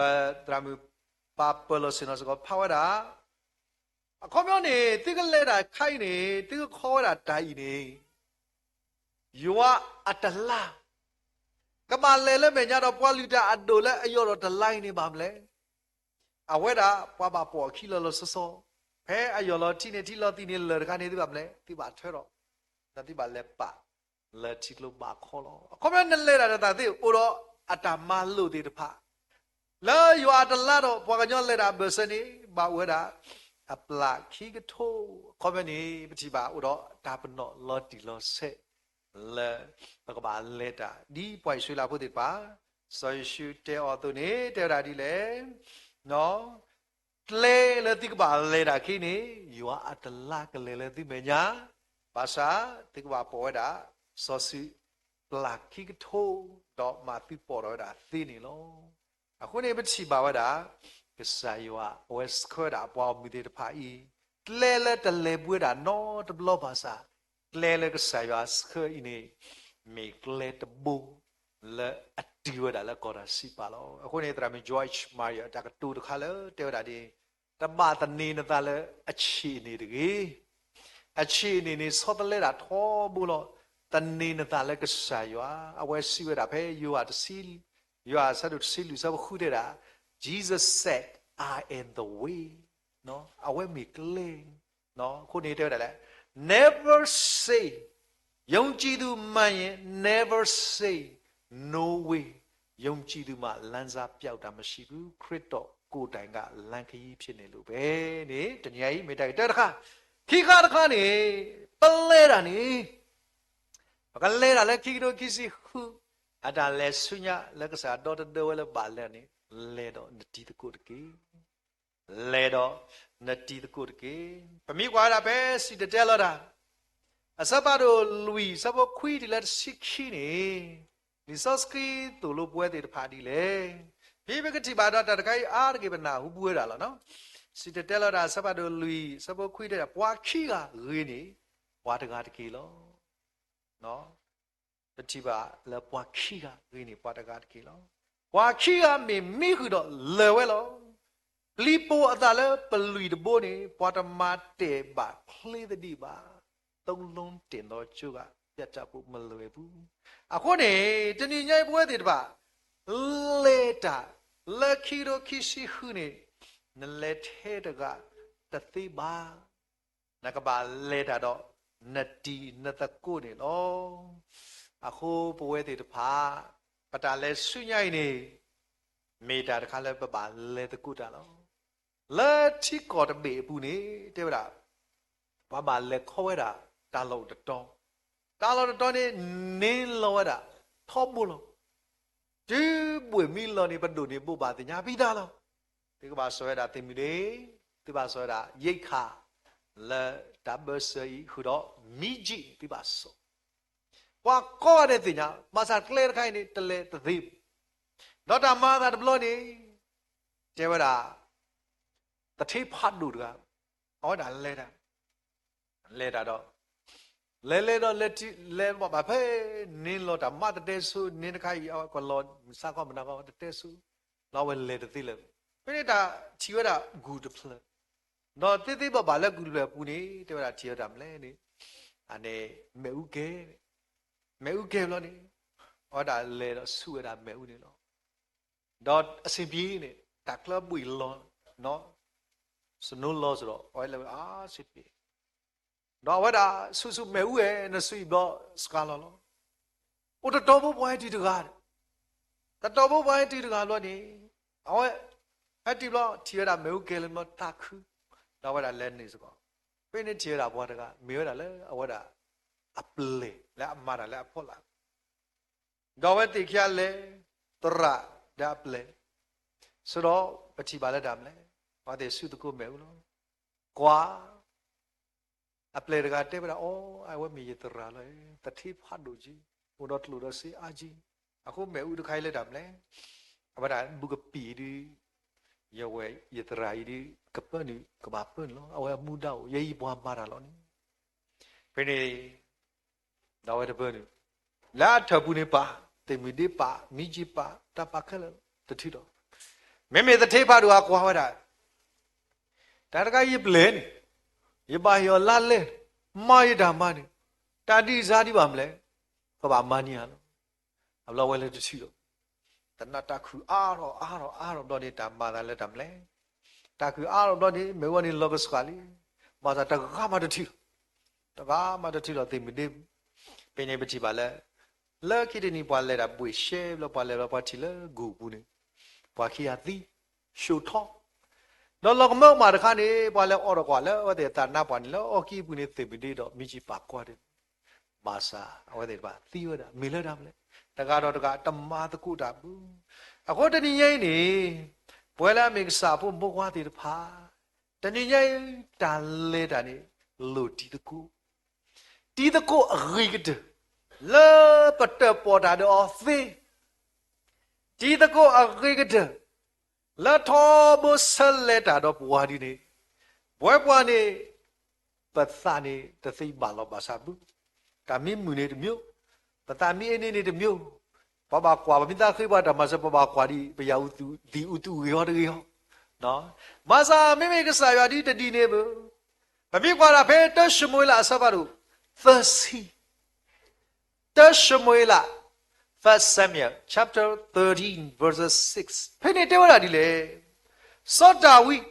သရၣ်မုၣ်ပၢ်ပၢၢ်လီၤဆ့ၣ်နီၤစ့ၢ်ကီးဖးဝဲဒၣ်, အခီပညီန့ၣ် သုကလဲၤတၢ်ခါအံၤန့ၣ် သုကခီဝဲဒၣ်တၢ်အံၤန့ၣ် ယွၤအတလါ ကဘၣ်လဲၤလၢမဲာ်ညါဒီး ပှၤလုၢ်တၢ်အဒိၣ်လၢအယီၢ်ဒီးတလါအံၤန့ၣ်ဘၣ်မနုၤလဲၣ်. အဝဲဒၣ်ပှၤဘၣ်ပိာ်အခံလီၤလီၤဆီဆီ, ဖဲအယီၢ်လီၤထံန့ၣ် ထံလီၤသံန့ၣ် လၢာ်တခါန့ၣ် သုဘၣ်မနုၤလဲၣ်, သုဘၣ်ထၢထီၣ်, ဒီးသုဘၣ်လဲၤပာ်လၢထံကျိဘၣ်ခီလီၤ. အခီပညီနလဲၤတၢ်တသးသ့ၣ် အိၣ်ဒီးအတၢ်မၤလိာ်သ့ၣ်တဖၣ် လၢယွၤအတလါဒီး ပှၤကညီလဲၤတၢ်အဘၢၣ်စၢၤန့ၣ် ဘၣ်အိၣ်ဝဲဒၣ်အပျၢ်ခံကထိ. အခီပညီန့ၣ် ပထံၣ်ဘၣ်အိၣ်ဒီးတၢ်ပနီၣ်လီၤတံၢ်လီၤဆဲး လၢပကဘၣ်လဲၤတၢ် ဒ်ပှၤအံၣ်စရ့လးဖိသ့ၣ်တဖၣ်, စီၤယိၤၡူတဲအီၤအသိးန့ၣ် တဲဝဲဒၣ်ဒ်လဲၣ်, ကျဲလၢသုကဘၣ်လဲၤတၢ်အခံန့ၣ် ယွၤအတလါကလဲၤလၢသုမဲာ်ညါ, ဘၣ်ဆၣ်သုကဘၣ်ပိာ်ဝဲဒၣ် စီၤစုၤပျၢ်ခံကထိ, ဒီးမၤသုပိာ်ထီၣ်ဝဲဒၣ်သ့န့ၣ်လီၤ. အဃိန့ၣ် ပထံၣ်ဘၣ်ဝဲဒၣ် ကစၢ်ယွၤအဝဲဆှၢဒၣ်ပှၤဂီၢ်မုၢ်သ့ၣ်တဖၣ်အံၤ, ကျဲလၢတလဲၤဘှံးဝဲဒၣ်နီတဘျီဘၣ်ဆၣ်, ကျဲလၢကစၢ်ယွၤဆှၢအံၤန့ၣ် မ့ၢ်ကျဲတဘိ လၢအတုၤဝဲဒၣ်လၢကီၢ်တၢ်စံးပာ်လီၤ. အဃိန့ၣ် သရၣ်မုၣ် Joyce Meyer တၢ်ကတိၤတခါလၢတဲဝဲဒၣ်ဒ်အံၤ, တဘၣ်သန့ၤနသးလၢအဆံးန့ၣ်တဂ့ၤ. အဆံးန့ၣ်န့ၣ် ဆီတလဲတၢ်ထီဘိလီၤ. သန့ၤနသးလၢကစၢ်ယွၤ, အဝဲစံးဝဲဒၣ်ဖဲယိၤဟၣ်တဆံ, ယိၤဟၣ်အဆၢဒိၣ်တဆံလွံၢ်အဆၢဖိဃုတဲဒၣ်, Jesus said, I am the way. အဝဲမ့ၢ်ကျဲ အဃိန့ၣ်တဲဝဲဒၣ်လဲၣ်, never say, ယုံကြည်သူမှန်ရင် never say no way, ယုံကြည်သူမှာ လမ်းစ ပျောက်တာမရှိဘူး, ခရစ်တော်ကိုယ်တိုင်က လမ်းခရီးဖြစ်နေလို့ပဲန့ၣ် တနံၤညါအံၤ မ့ၢ်တၢ်ဂ့ၢ်တၢတခါ, ခံခါတခါန့ၣ် ပလဲၤတၢ်န့ၣ် ပကလဲၤတၢ်လၢခံကထိခံဆံဃု အတၢ်လဲၤဆူညါလၢကစၢ်ဒီတဒၢဝဲလၢဘၣ်လဲၤန့ၣ်, လဲၤဒီးနတံၤသကိးတက့ၢ်. လဲၤဒီးနတံၤသကိးတက့ၢ်. ပမ့ၢ်ကွၢ်ဝဲဒၣ်ဖဲစံၣ်တဲၤတဲလီၤတၢ် အဆၢဖးဒိၣ်လွံၢ် အဆၢဖိခွံတုၤလၢတဆံခံန့ၣ်, လံာ်စီဆှံသိၣ်လိပဝဲသ့ၣ်တဖၣ်ဒ်လဲၣ်. ဖဲပကထံၣ်ဘၣ်ဒီးတၢ်တခါအံၤအါတက့ၢ် ပနၢ်ဟူပူၤဝဲဒၣ်လီၤ. စံၣ်တဲၤတဲလီၤတၢ် အဆၢဖးဒိၣ်လွံၢ် အဆၢဖိခွံတဲဒၣ် ပှၤခံဂၤဂ့ၤန့ၣ် ပှၤတဂၤတက့ၢ်လီၤ. ပထံၣ်ဘၣ်လၢပှၤခံဂၤဂ့ၤန့ၣ် ပှၤတဂၤတက့ၢ်လီၤ. ပှၤခံဂၤမ့ၢ်မံဃုာ်ဒီးလၢာ်ဝဲလီၤ. ပျံၤပိာ်အသးလၢပလွံၢ်တဘိန့ၣ် ပှၤတမၤတဲာ်ဘၣ်ချ့သဒံးဘၣ်. သုံးလုံးတင်သောကြိုးက ပြတ်တတ်ဖို့မလွယ်ဘူး. အဃိန့ၣ် တနံၤညါအံၤပဝဲသ့ၣ်တဖၣ် လဲၤတၢ်လၢခံကထိခံဆံဃုန့ၣ် နလဲၤထဲတဂၤတသ့ဘၣ်. နကဘၣ်လဲၤတၢ်ဒီးနတံၤနသကိးန့ၣ်လီၤ. အဃိပဝဲသ့ၣ်တဖၣ် ပတၢ်လဲၤဆူညါအံၤန့ၣ် မ့ၢ်တၢ်တခါလၢပဘၣ်လဲၤသကိးတၢ်လီၤ. လၢထံကီၢ်တဘ့ၣ်အပူၤန့ၣ် တဲဝဲဒၣ် ပှၤဘၣ်လဲၤခီဝဲဒၣ် တၢ်လီၢ်အိၣ်တတီၤ, တၢ်လီၢ်တတီၤန့ၣ် န့ၢ်လီၤဝဲဒၣ်ထီဘိလီၤ. တုၤဘှ့ၣ်မံလီၤန့ၣ် ပဒိၣ်န့ၣ်ဘိးဘၣ်သ့ၣ်ညါပံသးလီၤ. သုကဘၣ်စိာ်ဝဲဒၣ်သ့ၣ်မုၢ်ဒ့, သုဘၣ်စိာ်ဝဲဒၣ်ယိးခး လၢတၢ်ဘၢၣ်စၢၤအံၤဃုာ်ဒီး မံကံၣ် သုဘၣ်စိာ်. ပှၤကိးဂၤဒဲးသ့ၣ်ညါ ဘၣ်ဆၣ်ကျဲတခါအံၤန့ၣ် တလဲၤတသ့ဘၣ်. ဒီးတၢ်မၤအသးတဘျီန့ၣ် တဲဝဲဒၣ် သထ့ဖးဒိၣ်တဂၤ အဝဲဒၣ်လဲၤတၢ် လဲၤတၢ်ဒီး လဲၤလဲၤဒီးလဲၤထံၣ် လဲၤဘၣ်ဖဲန့ၣ်လီၤတၢ်မးတတဲဆိ န့ၣ်တခါအံၤ အဝဲကလီၤမုၢ်ဆါခီမုၢ်နၤခီတတဲဆိ လီၤဝဲလဲၤတသ့လၢၤ. ဖဲန့ၣ်တၢ်ထံၣ်ဝဲဒၣ်ဂုၢ်တဖျၢၣ်, ဒီးသ့သ့ဘၣ်ဘၣ်လၢဂုၢ်တဖျၢၣ်အပူၤန့ၣ် တဲဝဲဒၣ်ထံၣ်ဝဲဒၣ်မလဲၣ်န့ၣ် အန့ၣ် မ့ၣ်အူကဲ, မ့ၣ်အူကဲဘျီန့ၣ် အဝဲဒၣ်လဲၤဒီးဆူၣ်ဝဲဒၣ်မ့ၣ်အူန့ၣ်လီၤ. ဒီးအဆင်ပြေန့ၣ် တၢ်ချၢဘှ့ၣ်လီၤ နီၢ် snow လီၤစ့ၢ်ဒီး အဝဲလဲၤဝဲအါဆ့ပ့ၤ ဒီးအဝဲဒၣ်ဆူၣ်ဆူၣ်မ့ၣ်အူဝဲ နဆူၣ်အံၤဘျီစှၤလီၤလီၤ. အိၣ်တတီၤဖိပှၤဟဲတုၤတဂၤ, တတီၤဖိပှၤဟဲတုၤတဂၤဘျီန့ၣ် အဝဲ ဟဲတုၤဘျီ ထံၣ်ဝဲဒၣ်မ့ၣ်အူကဲလၢမ့ၢ်တၢ်ခု, ဒီးအဝဲဒၣ်လဲၤနုာ်စ့ၢ်ကီး, ဖဲန့ၣ်ထံၣ်ဝဲဒၣ်ပှၤတဂၤ မ့ၢ်ဝဲဒၣ်လၢအဝဲဒၣ် အပျဲၢ်လၢအမၤတၢ်လၢအဖီလာ် ဒီးအဝဲသ့ၣ်ခံဂၤလဲၤ သရၣ်ဒီးအပျဲၢ်, ဆိဒီးပထံၣ်ဘၣ်လၢတၢ်မနုၤလဲၣ်, ပှၤသ့ၣ်ဆူၣ်သကိးမ့ၣ်အူလီၤ. ကွၢ် အပျဲၢ်တဂၤတဲဝဲဒၣ်အီၤ, အဝဲမ့ၢ်ယသရၣ်လီၤ, သထ့ဖးဒိၣ်က့, အိၣ်ဒီးကျိၣ်ဒီးစ့အါက့, အဃိမ့ၣ်အူတခါအံၤလၢတၢ်မနုၤလဲၣ်, အဝဲဒၣ်ဘူးကပံာ်ဒုး ယဝဲ ယသရၣ်အံၤဒုး ကပၢနုာ် ကဘၣ်ပၢနုာ်လီၤ. အဝဲအမူဒါအိၣ် ယဲအံၤပှၤမၤတၢ်လီၤန့ၣ်, ဖဲန့ၣ် ဒီးအဝဲတပၢနုာ်, လၢအထၢၣ်ပူၤန့ၣ်ပာ်, သ့ၣ်မုၢ်ဒ့ပာ်, မံကံၣ်ပာ်, တၢ်ပာ်ခဲလၢာ်တထံၣ်ဒီး, မ့မ့ၢ်သထ့ဖးဒိၣ်အကွၢ်ဝဲဒၣ်, တၢ်တခါယပျဲၢ်န့ၣ်, ယဘၣ်ဟ့ၣ်အီၤလါလဲ, မၤယတၢ်မၤန့ၣ်, တၢ်ဒ်စါဒ်ဘၣ်မနုၤလဲၣ်, ကဘၣ်မၤန့ၢ်ယၤလီၤ. အဘျီဝဲလၢတထံၣ်ဒီး တနာ်တၢ်ခုၣ်အါထီၣ်အါထီၣ်အါထီၣ်ဘျီန့ၣ် တၢ်မၤသးလၢတၢ်မနုၤလဲၣ်, တၢ်ခုၣ်အါထီၣ်ဘျီန့ၣ် မ့ၢ်ဝဲန့ၣ်လီၤကစှၤလံ, ဘၣ်ဆၣ်တဂၤမးတထံၣ်လီၤ, တဂၤမးတထံၣ်လီၤသ့ၣ်မုၢ်ဒ့, ဖဲန့ၣ်ပထံၣ်ဘၣ်လၢ လၢခံတနံၤပှၤလဲၤတၢ်ဘှ့ၣ်ရှဲဘျီ ပှၤလဲၤဘျီပှၤထံၣ်လၢဂုၢ်ပူၤန့ၣ်, ပှၤခံဂၤသံ, ၡိၣ်ထီ, ဒီးလီၤကမၢကမၣ်တခါန့ၣ် ပှၤလဲၤအီၣ်တကွၢ်လၢအဝဲသ့ၣ်သးနါပှၢ်န့ၣ် လၢအီၣ်ကံၢ်ပူၤန့ၣ် သ့ၣ်မုၢ်ဒ့ဒီးမံကံၣ်ပာ်ကွၢ်ဒီး ဘၣ်ဆၣ်အဝဲသ့ၣ်တဖၣ်သံဝဲဒၣ် မ့ၢ်လၢတၢ်မနုၤလဲၣ်, တဂၤဒီးတဂၤတမၤသကိးတၢ်ဘၣ်. အဃိတနံၤညါအံၤန့ၣ် ပဝဲလၢအမ့ၢ်ကစၢ်အဖိမုၣ်ဖိခွါသ့ၣ်တဖၣ် တနံၤညါအံၤ တၢ်လဲၤတၢ်န့ၣ် လိၣ်တံၤသကိး, တံၤသကိးအဂ့ၤကတၢၢ် လၢပတၢၣ်ပီၣ်တၢ်ဒီးအီၤသ့, တံၤသကိးအဂ့ၤကတၢၢ် လၢထီဘိဆၢလဲၤတၢ်ဒီးပှၤဒ်န့ၣ်, ပဝဲပှၤန့ၣ် ပသးန့ၣ် တသ့ဘၣ်လီၤဘၣ်ဆၣ်ဘၣ်, တၢ်မံမုာ်န့ၣ်တမံၤ, ပသးမံအ့န့ၣ်န့ၣ်တမံၤ, ပဘၣ်ကွၢ် ပမ့ၢ်သးဃ့ပှၤတၢ်မၤစၢၤ ပဘၣ်ကွၢ်ဒ် ပယၤအူသူၣ်ဂ့ၤဟီတဂ့ၤဟီ, ဘၣ်ဆၣ်မ့မ့ၢ်ကစၢ်ယွၤဒ်တဒ်န့ၣ်ဘၣ်. ပမ့ၢ်ကွၢ်ဒၣ်ဖဲတၢၡမူၤအ့လးအဆၢဖးဒိၣ်သၢဆံ, တၢၡမူၤအ့လး First Samuel chapter thirteen verses six ဖဲန့ၣ်တဲဝဲဒၣ်ဒ်လဲၣ်, စီၤဒၤဝံး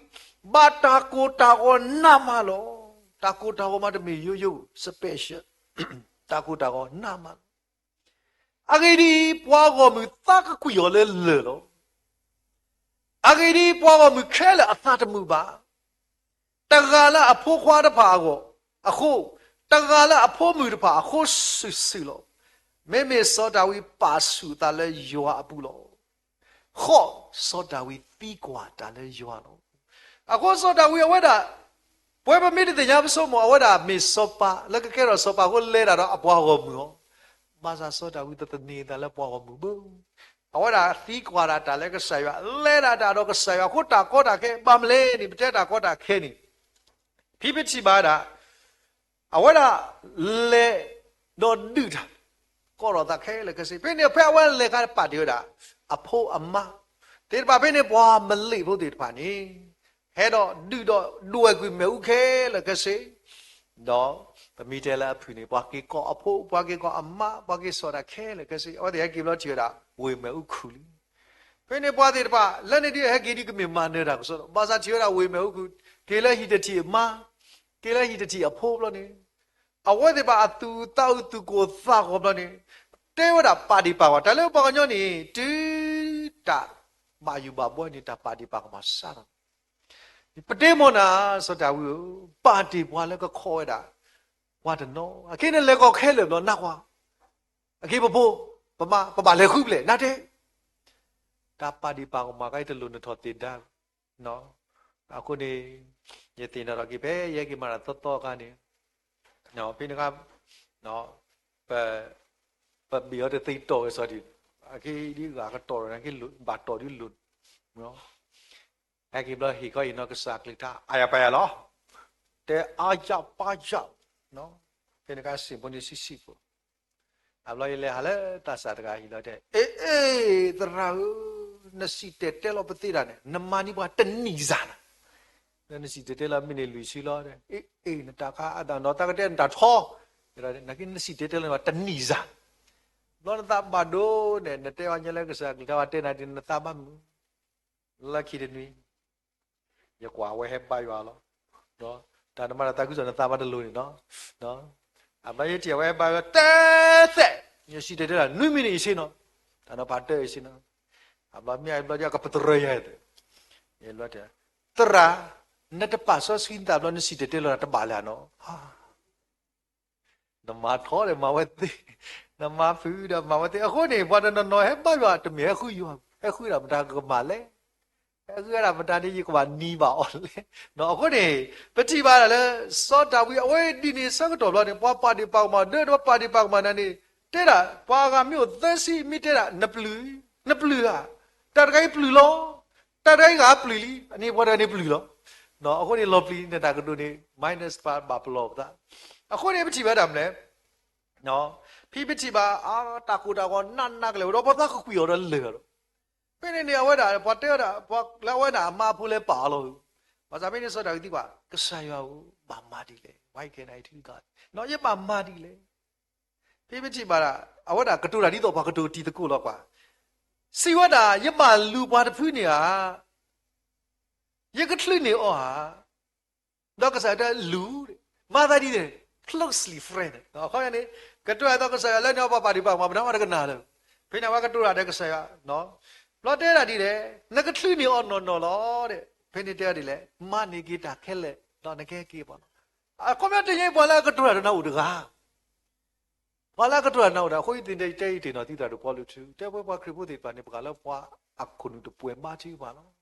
ဘၣ်တၢ်ကိၢ်တၢ်ဂီၤနးမးလီၤ. တၢ်ကိၢ်တၢ်ဂီၤမးတမ့ၢ်ယိယိ special တၢ်ကိၢ်တၢ်ဂီၤနးမးလီၤ. အဂ့ၢ်ဒ်အံၤ, ပှၤဂီၢ်မုၢ်သးကကွံာ်အီၤလၢလၢၢ်လီၤ. အဂ့ၢ်ဒ်အံၤ, ပှၤဂီၢ်မုၢ်ခဲလၢာ်အသးတမုာ်ဘၣ်. တဂၤလၢအဖိခွါတဖၣ်အဂီၢ်အဃိ, တဂၤလၢအဖိမုၣ်တဖၣ်အဃိစုာ်စုာ်လီၤ. မ့မ့ၢ်စီၤဒၤဝံးပာ်ဆူၣ်အသးလၢယွၤအပူၤလီၤ. ဃိး, စီၤဒၤဝံးသံကွၢ်တၢ်လၢယွၤလီၤ. အဃိစီၤဒၤဝံးအဝဲဒၣ်, ပဝဲပမ့ၢ်တသ့ၣ်ညါပဆိကမိၣ် အဝဲဒၣ်မ့ၢ်စီၤပၤ လၢကကဲထီၣ်စီၤပၤအဃိလဲၤတၢ်ဒီးအပှၤဂီၢ်မုၢ်အီၤ, ဘၣ်ဆၣ်စီၤဒၤဝံးတသန့ၤအသးလၢပှၤဂီၢ်မုၢ်ဘၣ်. အဝဲဒၣ်သံကွၢ်ဒၣ်တၢ်လၢကစၢ်ယွၤ, လဲၤဒၣ်တၢ်ဒီးကစၢ်ယွၤအဃိတၢ်ကီတၢ်ခဲ, ဘၣ်မနုၤလဲၣ်န့ၣ် ပတဲတၢ်ကီတၢ်ခဲန့ၣ်, ဖဲပထံၣ်ဘၣ်ဒၣ် အဝဲဒၣ်လဲၤဒီးဒုၣ်တၢ် ကီထီၣ်သးခဲလၢာ်ခဲဆ့, ဖဲန့ၣ်ဖဲအဝဲလဲၤခါပာ်တ့ၢ်ဝဲဒၣ် အဖိအမါသ့ၣ်တဖၣ်, ဖဲန့ၣ်ပှၤမလ့းဖိသ့ၣ်တဖၣ်န့ၣ် ဟဲဒီးဒုးဒီးဒွဲၣ်ကွံာ်မ့ၣ်အူခဲလၢာ်ခဲဆ့, ဒီးပမ့ၢ်တဲလၢအဖုၣ်န့ၣ် ပှၤက့ၤကိးအဖိ, ပှၤက့ၤကိးအမါ, ပှၤက့ၤစိာ်တၢ်ခဲလၢာ်ခဲဆ့, အဝဲသ့ၣ်ဟဲက့ၤဘျီထံၣ်ဝဲဒၣ် ဝ့ၢ်မ့ၣ်အူခူၣ်လံ. ဖဲန့ၣ်ပှၤသ့ၣ်တဖၣ် လၢန့ၣ်ဒ်ဟဲက့ၤဒ်ကမ့ၢ်မၤနၢၤတၢ်ကစီဒီး ဘၣ်ဆၣ်ထံၣ်ဝဲဒၣ်ဝ့ၢ်မ့ၣ်အူခူၣ်, က့ၤလၢဟံၣ်တထံၣ်အမါ, က့ၤလၢဟံၣ်တထံၣ်အဖိဘျီန့ၣ်, အဝဲသ့ၣ်တဖၣ်အသူၣ်အသးအိၣ်သူၣ်ကိၢ်သးဂီၤဘျီန့ၣ်, တဲဝဲဒၣ်ပာ်ဒ့ၣ်ပာ်ကမၣ်, တၢ်လၢပှၤကညီန့ၣ် တုၤတၢ်ဘၣ်ယိၣ်ဘၣ်ဘှီန့ၣ် တၢ်ပာ်ဒ့ၣ်ပာ်ကမၣ်စးထီၣ်, ပတဲမ့ၢ်နၤ စီၤဒၤဝံးဧၢ, ပာ်တ့ၢ်ပှၤလၢကခိးဝဲဒၣ် ပှၤတနီၤ, အခဲအံၤနလဲၤကိးခဲလၢာ်ဘျီ နၢ်ကွၢ်, အခဲအံၤပဖိ, ပမါ, ပဘၣ်လဲၤဃုဖျဲၣ် နတဲ, တၢ်ပာ်ဒ့ၣ်ပာ်ကမၣ်ခါအံၤတလိၣ်နထီၣ်သ့ၣ်ဒါ, အဃိန့ၣ် ယသ့ၣ်နီၣ်ထီၣ်က့ၤဖဲယဟဲက့ၤမၤတၢ်သီသီအခါန့ၣ်, ဖဲန့ၣ်အခါ ပ, ပဘ့ၣ်အီၤတသ့တီၢ်ဝဲစီၤဒံး, အခဲအံၤဒ်ဂၤကတီၢ်ဒီး နကဘၣ်တီၢ်ဒ်လိၣ်, ဟဲက့ၤဘျီဟ့ၣ်ခီဟ့ၣ်နီၤကစၢ်အကလုၢ်ကထါ အါယၤပာ်ယၤလီၤ, တဲအါယၤပာ်ယၤ, ဖဲန့ၣ်အခါစံၣ်ဖိန့ၣ်ဆံးဆံးဖိ အဘျီယလဲၤဟးလၢသးစၢ်တဂၤအဟံၣ်လီၤတဲ, အ့ အ့ သရၣ်ဧၢ, နစံၣ်တဲၤတဲလီၤပသ့တၢ်န့ၣ် နမၤန့ၢ်ပှၤတနံၣ်စၢ်န့ၣ်, နစံၣ်တဲၤတဲလီၤမ့ၢ်န့ၢ်လွံၢ်ဆံလီၤ, အ့ အ့ နတၢ်ခါအသးနီၤ တၢ်ကတဲနတၢ်ထီ, နစံၣ်တဲၤတဲလီၤန့ၢ်ပှၤတနံၣ်စၢ်, ဘျီနသးဘၣ်ဒိန့ၣ် နတဲဝဲညါလၢကစၢ်အကလုၢ်ကထါ ပှၤတဲနၤဒ်န့ၣ် နသးဘၣ်မုာ် လၢခံတနွံ ယကွၢ်အဝဲဟဲဘါယွၤလီၤ, တၢ်နမၤတၢ်သးခုကစီၣ်နသးဘၣ်တလိၤန့ၣ်နီၤ, အဘျီယထံၣ်အဝဲဟဲဘါယွၤတဲသဲး, ယစံၣ်တဲၤတဲလီၤ နွံမံးနံးအံၤဆ့နီၤ, တၢ်နီၤဖးတၢ်အံၤဆ့နီၤ, အဘျီမ့ၢ်အဘျီကပတြၢၤယၤ, ယဘျီတဲ, သရၣ်, နတပာ်စီဆှံနသးဘျီ နစံၣ်တဲၤတဲလီၤတၢ်တဘၣ်လၢၤနီၤ နမၤထီဒီးမၤဝဲသ့, နမၤဖုးဒီးမၤဝဲသ့, အဃိန့ၣ် ပှၤတနီၤနီၤဟဲဘါယွၤတမ့ၢ်ဟဲဃုယွၤ, ဟဲဃုဒၣ်မတၤကမၣ်လဲၣ်, ဟဲဃုဒၣ်မတၤန့ၣ် ယကဘၣ်နံၤဘၣ်အီၤလဲၣ်, အဃိန့ၣ် ပထံၣ်ဘၣ်ဒၣ်လၢ စီၤဒၤဝံး အဝဲဒ်န့ၣ်ဆၢကတီၢ်ဘျီန့ၣ် ပှၤပာ်ဒ့ၣ်ပာ်ကမၣ် ဒီးပှၤပာ်ဒ့ၣ်ပာ်ကမၣ်နၤန့ၣ် တဲဒၣ် ပှၤဂၤမ့ၢ်အိၣ်သၢဆံ မ့ၢ်တဲဒၣ် နပျုၢ်, နပျုၢ်ဧါ, တၢ်တခါအံၤပျုၢ်လီၤ, တၢ်တခါအံၤဂၤပျုၢ်လံ, အန့ၣ်ပှၤတဂၤန့ၣ်ပျုၢ်လီၤ, အဃိန့ၣ်လီၤပျံၤနတၢ်ကတိၤန့ၣ် minus ပှၤဘၣ်ပလီၢ်ပသး, အဃိန့ၣ်ပထံၣ်ဘၣ်ဒၣ်မနုၤလဲၣ် ဖဲပထံၣ်ဘၣ် အတၢ်ကိၢ်တၢ်ဂီၤနးနးကလဲာ်ဝဲဒီး ပှၤသးကကွံာ်အီၤဒီးလၢာ်ဒီး, ဖဲန့ၣ်န့ၣ် အဝဲဒၣ် ပှၤတဲဝဲဒၣ် ပှၤလၢအဝဲဒၣ်အမါဖိလဲၤပာ်အီၤလီၤ, ဘၣ်ဆၣ်ဖဲန့ၣ်စီၤဒၤဝံးသံကွၢ် ကစၢ်ယွၤဧၢ, ဘၣ်မၤဒ်လဲၣ်, why can't I do that, ယဘၣ်မၤဒ်လဲၣ်, ဖဲပထံၣ်ဘၣ်ဒၣ် အဝဲဒၣ်ကတိၤတၢ်ဒ်သိးပှၤကတိၤတံၤသကိးလီၤကွၢ်, စံးဝဲဒၣ် ယဘၣ်လူၤပှၤတဖုန့ၣ်ဧါ, ယကချုးန့ၢ်အီၤဧါ ဒီးကစၢ်ယွၤတဲလူၤ, မၤသးဒ်န့ၣ် closely friend န့ၣ် ကတိၤအသိးကစၢ်ယွၤလၢန့ၣ်အီၤ ပှၤပာ်ဒံးပာ်ကမၣ် ပနၢ်ဝဲတကနၣ်လၢၤ, ဖဲန့ၣ်အဝဲကတိၤတၢ်ဒီးကစၢ်ယွၤ, ဘျီတဲဒၣ်ဒ်လဲၣ်, နကချုးန့ၢ်အီၤနီၢ်နီၢ်လီၤ, ဖဲန့ၣ်တဲဒ်လဲၣ်, မၤန့ၢ်က့ၤတၢ်ခဲလၢာ် ဒီးနကဟဲက့ၤပှၤလီၤ, အခီပညီတယဲၢ်ပှၤလၢအကတိၤတၢ်ဒီးနၤအိၣ်တဂၤ ပှၤလၢအကတိၤတၢ်နၤအိၣ်ဒီး အဃိယသ့ၣ်တဲအံၤတ့ၢ်နီၤ သုသရၣ်ဒိၣ်ပီလူးထူ တဲဝဲပှၤခရံာ်ဖိသ့ၣ်တဖၣ်န့ၣ် ပှၤလၢပှၤအခိၣ်နူာ်တပှဲၤဘါထုကဖၣ်လီၤ.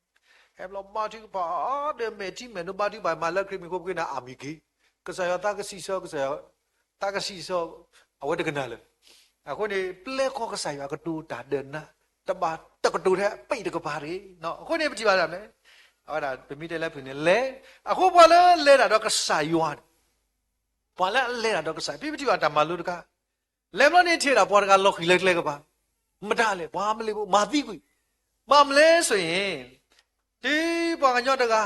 ဟဲဘျီဘါထုကဖၣ် ဒီးမဲာ်ထံမဲာ်နိဘါထုကဖၣ် မၤလၢခရံာ်မံၤဖိပဃ့နၤအမံၤက့ၤ, ကစၢ်ယွၤသးကဆံးဆၢ ကစၢ်ယွၤသးကဆံးဆၢ အဝဲတကနၣ်လၢၤ. အဃိန့ၣ် ပျဲၢ်ဃီကစၢ်ယွၤကတိၤတၢ်ဒီးနၤ တဘၣ်တကတိၤထဲပ့ၣ်တကပၤတဂ့ၤ. အဃိန့ၣ် ပထံၣ်ဘၣ်ဒၣ်မ့ၢ် အဝဲဒၣ်ပမ့ၢ်တဲလၢဖုၣ်န့ၣ်လဲၤ, အဃိပှၤလၢလဲၤတၢ်ဒီးကစၢ်ယွၤန့ၣ် ပှၤလၢအလဲၤတၢ်ဒီးကစၢ်ယွၤ ဖဲပထံၣ်ဘၣ်တၢ်မၤလိတခါ, လဲၤဘျီန့ၣ်ထံၣ်ဒၣ်ပှၤတဂၤလီၤဃံၤလၢကျဲကပၤ, မတၤလဲၣ် ပှၤမလ့ၤဖိ မၤသံကွံာ်, ဘၣ်မနုၤလဲၣ်ဆိုရင် တုၤပှၤကညီတဂၤ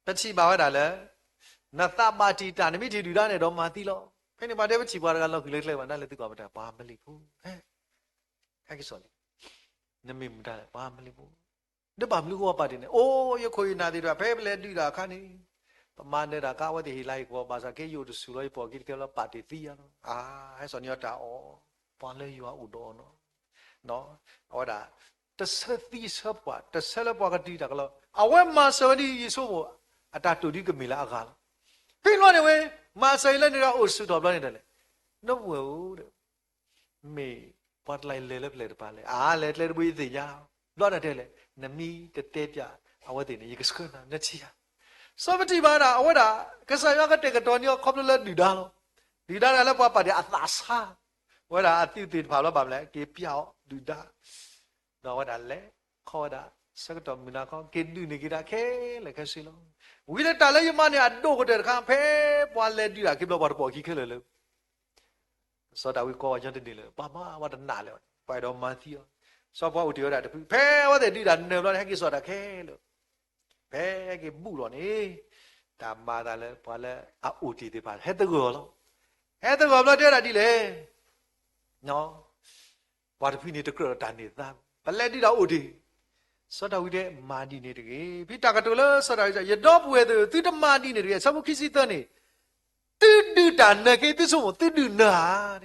ပထံၣ်ဘၣ်ဝဲဒၣ်လၢ နသးဘၣ်တံာ်တာ် နမ့ၢ်တဒုၣ်ဒါန့ၣ်ဒီးမၤသံလီၤ. ဖဲန့ၣ်ပှၤတဲပထံၣ်ပှၤတဂၤလီၤဃံၤလၢကျဲဘၣ် နလဲၤသုကွၢ်မတၤ ပှၤမလ့ၣ်ဖိ ဟဲက့ၤစိာ်လံ, နမ့ၢ်မတၤလဲၣ် ပှၤမလ့ၣ်ဖိ, ဒီးဘၣ်မနုၤဃိပှၤပာ်တ့ၢ်န့ၣ် အိၣ် ယခိၣ်ယနၢ်သ့ၣ်တဖၣ် ဖဲပလဲၤဒုးတၢ်အခါန့ၣ် ပမၤနၢၤတၢ်အခါ အဝဲသ့ၣ်ဟ့ၣ်လၤဟ့ၣ်ကပီၤ ဘၣ်ဆၣ်က့ယအိၣ်တဆူၣ်လီၤ ယပိာ်က့ၤတကဲလီၤ ပာ်တ့ၢ်သံယၤလီၤ. အါ ဟဲစိာ်န့ၢ်အီၤတၢ်အီၣ် ပှၤလၢယွၤအိၣ်ဒီးအီၤနီၤ အဝဲဒၣ် တဆၢသံဆၢပှၢ် တဆၢလၢပှၤကဒုးတၢ်ကလီ အဝဲမၤစၢၤဝဲဒ်ယဆိကမိၣ် အတၢ်တိာ်ဒုကမ့ၢ်လၢအဂၤလီၤ. ဖဲန့ၣ်န့ၣ်ဝဲ မၤစၢၤအံၤလၢန့ၣ်ဒီးအိၣ်ဆူၣ်ထီၣ်ဘျီန့ၣ်ဒ်လဲၣ်, နဝဲၢ်ဧၢ မ့ၢ်ပှၤတလါအံၤလဲၤလၢပျဲၢ်တပၤလဲၣ်, အါ လဲၤကျဲတဘိယသ့ၣ်ညါ, ဘျီဒၣ်တဲလဲၣ်, နမ့ၢ်တတဲပၠးအဝဲသ့ၣ်န့ၣ် ယကဆှၢနၤ နထံၣ်ဧါ. စီၤပထံၣ်ဘၣ်ဒၣ် အဝဲဒၣ် ကစၢ်ယွၤကတဲာ်ကတီၤန့ၢ်အီၤခီဖျိလၢဒုၣ်ဒါလီၤ. ဒုၣ်ဒါတဂၤလၢပှၤပာ်တ့ၢ်အသးဆါ, အဝဲဒၣ်အသုးသ့ၣ်တဖၣ်လီၤ ဘၣ်မနုၤလဲၣ် က့ၤပျၢ်အီၤဒုၣ်ဒါ ဒီးအဝဲဒၣ်လဲၤခီဝဲဒၣ် ဆၢကတီၢ်မုၢ်နၤခီ က့ၤဒုးန့ၢ်က့ၤတၢ်ခဲလၢာ်ခဲဆ့လီၤ. ဝံၤလၢတၢ်လၢယမၤန့ၣ်အဒိၣ်ကတၢၢ်တခါ ဖဲပှၤလဲၤဒုးတၢ်ခံဘျီ ပှၤတပိာ်ခံခဲလၢာ်လၢ စီၤဒၤဝံးကိးပှၤကညီတန့ၢ်လၢၤ ပှၤမၤ ပှၤတနာ်လၢၤဘၣ်န့ၣ် ပှၤအဲၣ်ဒိးမၤသံအီၤ. စီၤပှၤအိၣ်တ့ၢ်ဝဲဒၣ်တဖု ဖဲအဝဲသ့ၣ်ဒုးတၢ်နၢၤဘျီန့ၣ် ဟဲက့ၤစိာ်တၢ်ခဲလၢာ်, ဖဲက့ၤဘူးလီၤန့ၣ် တၢ်မၤအသးလၢပှၤလၢအအိၣ်တ့ၢ်သ့ၣ်တဖၣ် ဟဲသဂၢၢ်အီၤလီၤ. ဟဲသဂၢၢ်ဘျီတဲဒၣ်ဒ်လဲၣ် ပှၤတဖုန့ၣ်တကြၢးဒီးတၢ်န့ၢ်သါ, ပလဲၤဒုးတၢ်အိၣ်တ့ၢ်, စီၤဒၤဝံးတဲ မၤဒ်န့ၣ်တဂ့ၤ. ဖဲတၢ်ကတိၤလၢစီၤဒၤဝံး ယဒီပုၢ်ဝဲၢ်သ့ၣ်ဧၢ သုတမၤဒ်န့ၣ်တဂ့ၤ. အဆၢဖိခံဆံသၢန့ၣ် သုဒုးတၢ်နၢၤက့ၤ သုဆိကမိၣ်သုဒုးနၢၤဧါ,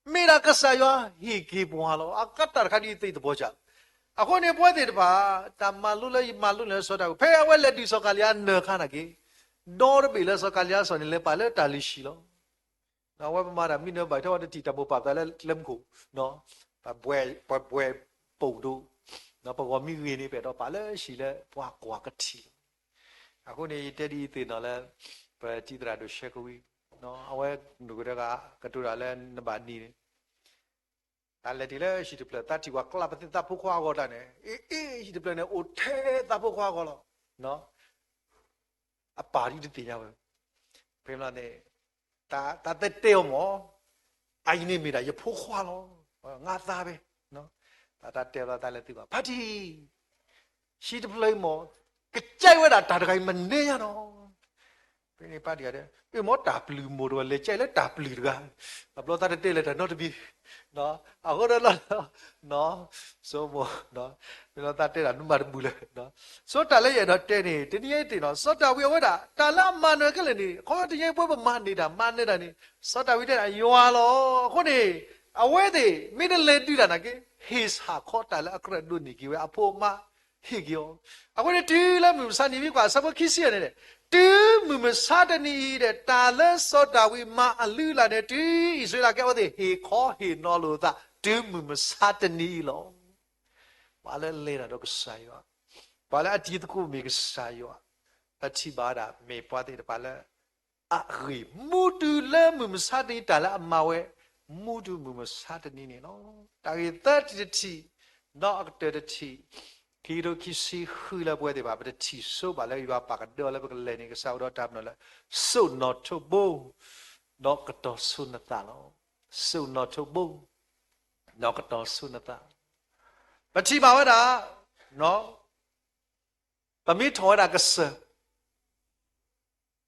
မ့ၢ်ဒၣ်ကစၢ်ယွၤဟ့ၣ်က့ၤပှၤလီၤ. အကတၢ်တခါဒ်ယသ့ၣ်သပှၢ်စၢ်, အဃိန့ၣ် ပဝဲသ့ၣ်တဖၣ် တၢ်မၤလိလၢယမၤလိန့ၣ်လၢစီၤဒၤဝံး ဖဲအဝဲလဲၤဒုးစီၤကၤလံယါနၢၤခါနာ်က့ ဒီတဘ့ၣ်လၢစီၤကၤလံယါစီၤန့ၣ် လဲၤပာ်လၢတၢ်လုၢ်ဟံၣ်လီၤ. အဝဲပမၤတၢ်မံနၢၤဘၣ်ထဲဝဲတထံၣ်တၢ်မိၢ်ပၢ်ပသးလၢကျဲမုၢ်ခိၣ်, ပဘှဲးပိၣ်ဒိၣ်, ပဂီၢ်မံဂ့ၤန့ၣ် ပအဲၣ်ဒိးပာ်လၢဟံၣ်လၢပှၤကွၢ်ကထံၣ်လီၤ. အဃိန့ၣ် ယတဲဒ်အံၤသ့ၣ်နီၣ်လၢ ပတံၤသရၣ်ဒိၣ်ဆှဲကဝံၤ, အဝဲနုာ်ကတၢၢ်ဂၤ ကတိၤတၢ်လၢနဘၣ်နံၤန့ၣ် တၢ်လဲၤတ့ၢ်လၢဟံၣ်တဖျၢၣ် သးထံၣ်ပှၤကျးပသ့ၣ်သးဖိခွါအဂီၢ်တၢ်န့ၣ်, အ့ အ့ ဟံၣ်တဖျၢၣ်န့ၣ် အိၣ်ထဲသးဖိခွါအဂီၢ်လီၤ. အပၢ်ဒ်တသ့ၣ်ညါဝဲ, ဖဲန့ၣ် တၢ်တဲအီၤမ့ၢ်, အအံၤန့ၣ်မ့ၢ်ဒၣ်ယဖိခွါလီၤ, ငါသးဘဲ, တၢ်တဲလီၤသးလဲၤသုဘၣ် ဖါတံၢ်, ဟံၣ်တဖျၢၣ်အံၤမ့ၢ် ကစဲးဝဲဒၣ်တၢ်တဂၤအံၤမနုၤညါနီၤ. ဖဲန့ၣ်ဖါတံၢ်တဲ, အ့ၣ် မ့ၢ်တၢ်ပျုၢ်မိၢ်တဂၤ လဲၤကဲလၢတၢ်ပျုၢ်တဂၤ, အဘျီသးတတဲလၢတၢ်နီတမံၤ, အဃိဒီးလီၤ ဆိမိၣ်, မ့ၢ်လီၤသးတဲတၢ်နမၤတဘူၣ်လၢၤ, ဆိတၢ်လၢယအဲၣ်ဒိးတဲန့ၣ် တနံၤအံၤသ့ၣ်နီၣ် စီၤဒၤဝံးအဝဲဒၣ် တၢ်လၢအမၤနၢၤခဲလၢာ်န့ၣ် ခီတနံၤအံၤပဝဲပမၤန့ၢ်တၢ် မၤနၢၤတၢ်န့ၣ် စီၤဒၤဝံးတဲဒၣ်ယွၤလီၤ. အဃိန့ၣ် အဝဲသ့ၣ် မ့ၢ်တလဲၤဒုးတၢ်နာ်က့ ဟ့ၣ်ဆၣ်ခီတၢ်လၢအကြၢးဒိးန့ၢ်က့ၤဝဲ အဖိအမါဟ့ၣ်က့ၤအီၤ. အဃိန့ၣ် တုၤလၢမုၢ်မဆါနံၤ မ့ၢ်ကွၢ်အဆၢဖိခံဆံန့ၣ်, တုၤမုၢ်မဆါတနံၤအံၤဒီး တၢ်လၢစီၤဒၤဝံးမၤအလုၢ်အလၢ်န့ၣ် တုၤအံၣ်စရ့လးကဲအဝဲသ့ၣ်ဟ့ၣ်ခီဟ့ၣ်နီၤလိာ်အသး တုၤမုၢ်မဆါတနံၤအံၤလီၤ. ပှၤလၢလဲၤတၢ်ဒီးကစၢ်ယွၤ, ပှၤလၢအတံၤသကိးမ့ၢ်ကစၢ်ယွၤ, ပထံၣ်ဘၣ်ဒၣ်မ့ၢ်ပှၤသ့ၣ်တဖၣ်လၢ အဂ့ၢ်မူတုၤလၢမုၢ်မဆါတနံၤ တၢ်လၢအမၤဝဲ မူတုၤမုၢ်မဆါတနံၤန့ၣ်လီၤ. တၢ်ဂ့ၢ်သၢထံၣ်တထံၣ်, ဒီးအကတၢၢ်တထံၣ်, ခံကထိခံဆံဃုလၢပဝဲသ့ၣ်တဖၣ် ပတထံၣ်ဆိဘၣ်လၢယွၤပာ်ကဒၢလၢပကလဲၤန့ၣ် ကစၢ်အိၣ်ဒီးတၢ်ပနီၣ်လၢ စိၣ်နီၣ်ထိးဘိ, ဒီးကတီၤဆိနသးလီၤ. စိၣ်နီၣ်ထိးဘိ, ဒီးကတီၤဆိနသး, ပထံၣ်ဘၣ်ဝဲဒၣ် ပမ့ၢ်ထီၣ်ဝဲဒၣ်ကစၢၢ်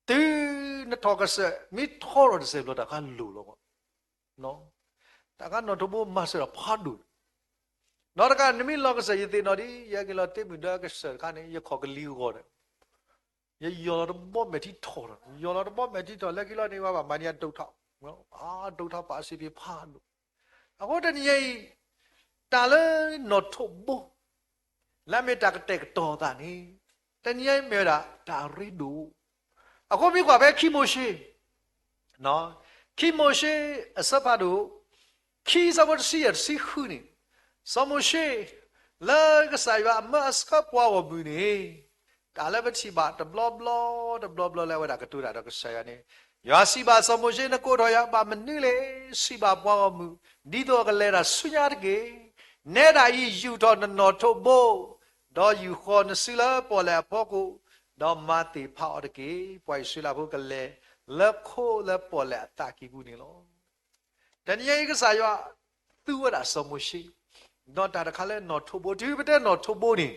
တုၤနထီၣ်ကစၢၢ် မ့ၢ်ထီထီၣ်တစဲးဘျီ တၢ်ခါလိၤလီၤ. တၢ်ခါနီၣ်ထိးဘိမၤစၢၤတၢ်ဖးဒိၣ်, နီၢ်တခါ နမ့ၢ်လီၤကစၢၢ် ယသ့ၣ်နီၣ်ဒ် ယဟဲက့ၤလီၤတ့မုၢ်ဒၢကစၢၢ်တခါန့ၣ် ယခီၣ်ကလံၤဂီၤဒီး ယယီၤလီၤတဘီမဲာ်ထံထီၣ်ဒီး ယီၤလီၤတဘီမဲာ်ထံထီၣ် လၢခံလီၤန့ၣ် ပှၤဘၣ်မၤန့ၢ်အဒိးထီၣ်, အဒိးထီၣ်ပာ်စ့ၢ်ကီးဖးဒိၣ်. အဃိတနံၤအံၤ တၢ်လၢနီၣ်ထိးဘိ လၢအမ့ၢ်တၢ်ကတဲာ်ကတီၤသးန့ၣ် တနံၤအံၤမ့ၢ်ဝဲဒၣ်တၢ်အရ့ဒိၣ်. အဃိမ့ၢ်ကွၢ်ဖဲခံမိၤၡ့, ခံမိၤၡ့အဆၢဖးဒိၣ် ခံဆၢဖိတဆံယဲၢ်တဆံဃုန့ၣ်, စီၤမိၤၡ့ လၢကစၢ်ယွၤအမၢအဆှးပှၤဂီၢ်မုၢ်န့ၣ်, တၢ်လၢပထံၣ်ဘၣ်တဘျီဘျီ တဘျီဘျီလၢအဝဲဒၣ်ကတိၤတၢ်ဒီးကစၢ်ယွၤန့ၣ်, ယွၤစံးဘၣ်စီၤမိၤၡ့ နကိးထီၣ်ယၤဘၣ်မနုၤလဲၣ်. စံးဘၣ်ပှၤဂီၢ်မုၢ်, ဒ်သိးအကလဲၤတၢ်ဆူညါတက့ၢ်. နဲဒၣ်အံၤ ယူာ်ထီၣ်နနီၣ်ထိးဘိ, ဒီးယူာ်ဃီၤနစုလၢပီၣ်လဲၣ်အဖီခိၣ်, ဒီးမၤသ့ၣ်ဖးအီၤတက့ၢ်. ပှၤအံၣ်စရ့လးဖိကလဲၤလၢခိလၢပီၣ်လဲၣ်အသးကံၢ်ပူၤန့ၣ်လီၤ. တနံၤအံၤကစၢ်ယွၤသူဝဲဒၣ်စီၤမိၤၡ့, ဒီးတၢ်တခါလၢနီၣ်ထိးဘိ တုၤပတဲနီၣ်ထိးဘိန့ၣ်,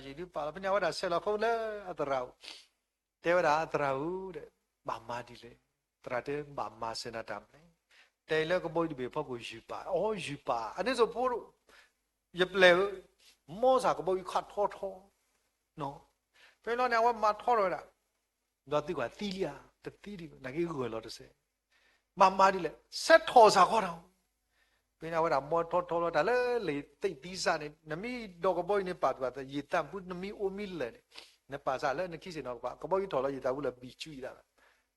အဃိန့ၣ်တၢ်စံးတၢ်ကတိၤလၢအဝဲဒၣ်ယံာ်ဒုးပာ်လီၤဖဲန့ၣ် အဝဲဒၣ်ဆဲးလီၤခီဖျိလၢအသရၣ်အိၣ်, တဲဝဲဒၣ် သရၣ်ဧၢ, ဘၣ်မၤဒ်လဲၣ်. သရၣ်တဲ ဘၣ်မၤစၢၤနၤတၢ်မနုၤလဲၣ်. တဲလၢကဘီယူၤတဘ့ၣ်ဖီခိၣ်ယူၤပာ်, အိ ယူၤပာ်, အန့ၣ်စိဖိ ယပျဲၢ်ဧၢ, မ်စ့ၢ်ကဘီယူၤခးထီထီ ဖဲန့ၣ်န့ၣ် အဝဲမၤထီထီၣ်ဝဲဒၣ်, ဒီးသုကွၢ်သံလံဧါ, တသံဒံးဘၣ်, နာ်က့ဂၢၢ်လီၤတစဲး, ဘၣ်မၤဒ်လဲၣ်, ဆဲးထီၣ်စ့ၢ်ကီးတၢ်. ဖဲန့ၣ်အဝဲဒၣ်မၤထီထီထီတၢ်လၢလံာ်သ့ၣ်သံစးန့ၣ်, နမ့ၢ်ဒီးကဘီယူၤန့ၣ် ပာ်သူၣ်ပာ်သး ယံာ်သၣ်ဘူၣ် နမ့ၢ်အိၣ်မ့ၢ်လၢာ်န့ၣ်, နပာ်စးလၢနခံစ့ၣ်နီၤကပၤ, ကဘီယူၤထီၣ်လီၤယံာ်သၣ်ဘူၣ်လၢာ် ဘံၣ်စူအံၤသးလီၤ,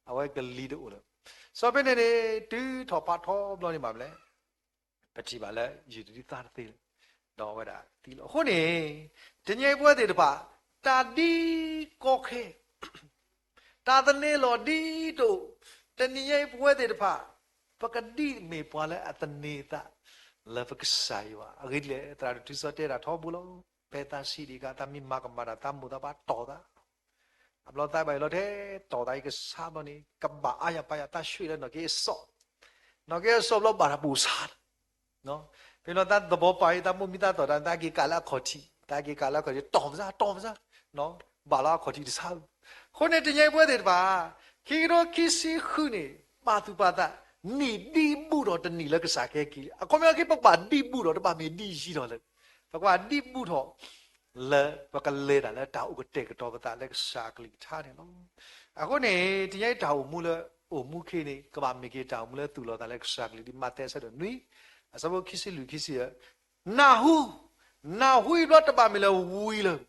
အဝဲကလံၤတအိၣ်လၢၤ. စီၤဖဲန့ၣ်န့ၣ် တုၤထီၣ်ဖးထီဘျီန့ၣ်မၤမနုၤလဲၣ်, ပထံၣ်ဘၣ်လၢယံာ်တဒုးသါတသ့လၢၤ, ဒီးအဝဲဒၣ်သံလီၤ. အဃိန့ၣ် တနံၤအံၤပဝဲသ့ၣ်တဖၣ် တၢ်ဒ်ကီခဲ တၢ်သန့ၤလီၤဒ်တအိၣ်, တနံၤအံၤပဝဲသ့ၣ်တဖၣ် ပကဒ်မ့ၢ်ပှၤလၢအသန့ၤအသး လၢပကစၢ်ယွၤ. အဂ့ၢ်ဒ်လဲၣ်, သရၣ်ဒိၣ်ထူစီတဲတၢ်ထီဘိလီၤ. ဖဲသးဆံးဒံးခါ သးမ့ၢ်မၤကမၣ်တၢ် သးမိၢ်သးပၢ်တီၢ်သး အဘျီသးဘၣ်ယိၣ်လီၤထဲ တီၢ်သးအံၤကဆါဘျီန့ၣ် ကဘၣ်အါယၤပာ်ယၤ သးဆှံလၢနီၢ်က့အစီၣ်, နီၢ်က့အစီၣ်ဘျီဘၣ်တၢ်ပိာ်ဆါ, ဖဲန့ၣ်သးသဘီပၢ်အံၤ သးမိၢ်မံသးသီၣ်တၢ် သးက့ၤကးလၢအခီၣ်ထံး, သးက့ၤကးလၢအခီၣ်ထံး တီၢ်ပစၢ် တီၢ်ပစၢ်, ဘၣ်လီၤအခီၣ်ထံးတဆါဧိၤ. အဃိန့ၣ် တနံၤအံၤပဝဲသ့ၣ်တဖၣ် ခံကထိခံဆံဃုန့ၣ် ပာ်သူၣ်ပာ်သး နံၣ်ဒံးဘူးထီၣ်တနံၣ်လၢကစၢ်ကဟဲက့ၤလံ. အခီပညီက့ ပကဘၣ်ဒံးဘူးထီၣ် တဘၣ်မ့ၢ်ဒံးယံာ်ထီၣ်လၢၤ, ပကဘၣ်ဒံးဘူးထီၣ် လၢပကလဲၤတၢ်လၢတၢ်အိၣ်ကတဲာ်ကတီၤပသးလၢကစၢ်အကလုၢ်ကထါန့ၣ်လီၤ. အဃိန့ၣ် တနံၤအံၤတၢ်အိၣ်မူလၢအိၣ်မူခ့န့ၣ် ကဘၣ်မ့ၢ်က့ၤတၢ်အိၣ်မူလၢသူၣ်လီၤသးလၢကစၢ်အကလုၢ် ဒ်မးသဲအဆၢဒိၣ်နွံ အဆၢဖိခံဆံလွံၢ်ခံဆံယဲၢ်, နၢ်ဟူ, နၢ်ဟူအံၤဘျီတဘၣ်မ့ၢ်လၢဝံၤလၢၤ,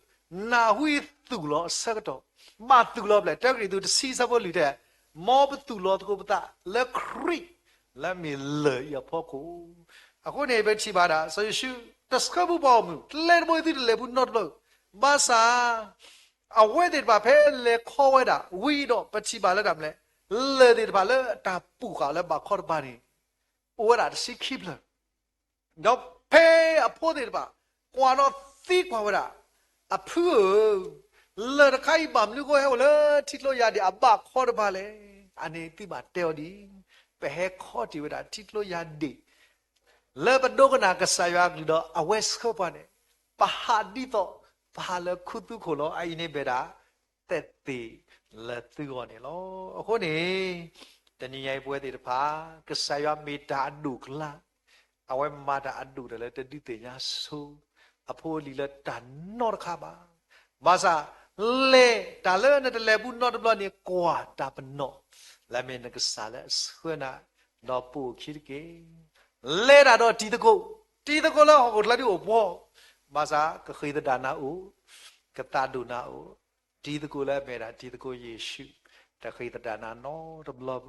နၢ်ဟူအံၤသူၣ်လီၤအဆၢကတီၢ်, ဘၣ်သူၣ်လီၤဖဲလဲၣ်. တၢကရံၣ်သူးတဆံအဆၢဖိလွံၢ်တဲ, မ်ပသူၣ်လီၤသကိးပသးလၢခရံာ် လၢအမ့ၢ်လၢၢ်အံၤအဖီခိၣ်. အဃိန့ၣ် ပထံၣ်ဘၣ်ဒၣ် စီၤယိၤၡူ တဆှၢပူၤပှၤဂီၢ်မုၢ် ကျဲတဘိအံၤသုတလဲၤပူၤနီတဘျီ, ဘၣ်ဆၣ် အဝဲသ့ၣ်တဖၣ်ဖဲလဲၤခီဝဲဒၣ်ဝံၤဒီး ပထံၣ်ဘၣ်လၢတၢ်မနုၤလဲၣ်, လၢၢ်သ့ၣ်တဖၣ်လၢတၢ်ပူၤဃာ်လၢဘးခီတဖၣ်န့ၣ် အိၣ်ဝဲဒၣ်တဆံခံဖျၢၣ်, ဒီးဖဲအဖိသ့ၣ်တဖၣ် ကွၢ်ဒီးသံကွၢ်ဝဲဒၣ်, အဖုဧၢ, လၢၢ်တခါအံၤဘၣ်မနုၤအဃိဟဲအိၣ်လၢထံကျိယါဒ့ၣ် အဘးခီတဖၣ်လဲၣ်. အန့ၣ်သုဘၣ်တဲအီၤဒ်အံၤ, ပဟဲခီတ့ၢ်ဝဲဒၣ်ထံကျိယါဒ့ၣ် လၢပဒိကနၣ်ကစၢ်ယွၤအကလုၢ်ဒီးအဝဲဆှၢပှၤန့ၣ်, ပဟးဒ်သိး ပဟးလၢခူသူၣ်ခိၣ်လီၤ. အအံၤန့ၣ်မ့ၢ်ဒၣ် သက်သေလၢသုဂီၢ်န့ၣ်လီၤ. အဃိန့ၣ် တနံၤညါအံၤပဝဲသ့ၣ်တဖၣ် ကစၢ်ယွၤမ့ၢ်တၢ်အဒိၣ်အကလၢ်, အဝဲမၤတၢ်အဒိၣ်တၢ်လၢတဒုးသ့ၣ်ညါဆိ အဖိအလံၤလၢတၢ်နီတခါဘၣ်. ဘၣ်ဆၣ် လဲၤတၢ်လၢနတလဲၤဘူးနီတဘျီန့ၣ် ကွၢ်တၢ်ပနီၣ် လၢအမ့ၢ်နကစၢ်လၢအဆှၢနၤ ဒီးပိာ်အခံတက့ၢ်. လဲၤတၢ်ဒီးတံၤသကိး, တံၤသကိးလၢဟီၣ်ခိၣ်ချၢဒ်အိၣ်ပှီၢ်, ဘၣ်ဆၣ်ကဃ့သဒၣ်နၤအိၣ်, ကသးဒိၣ်နၤအိၣ်, တံၤသကိးလၢအမ့ၢ်ဒၣ်တံၤသကိးယ့ၣ်ၡူး တဃ့သဒၣ်နၤနီတဘျီဘၣ်.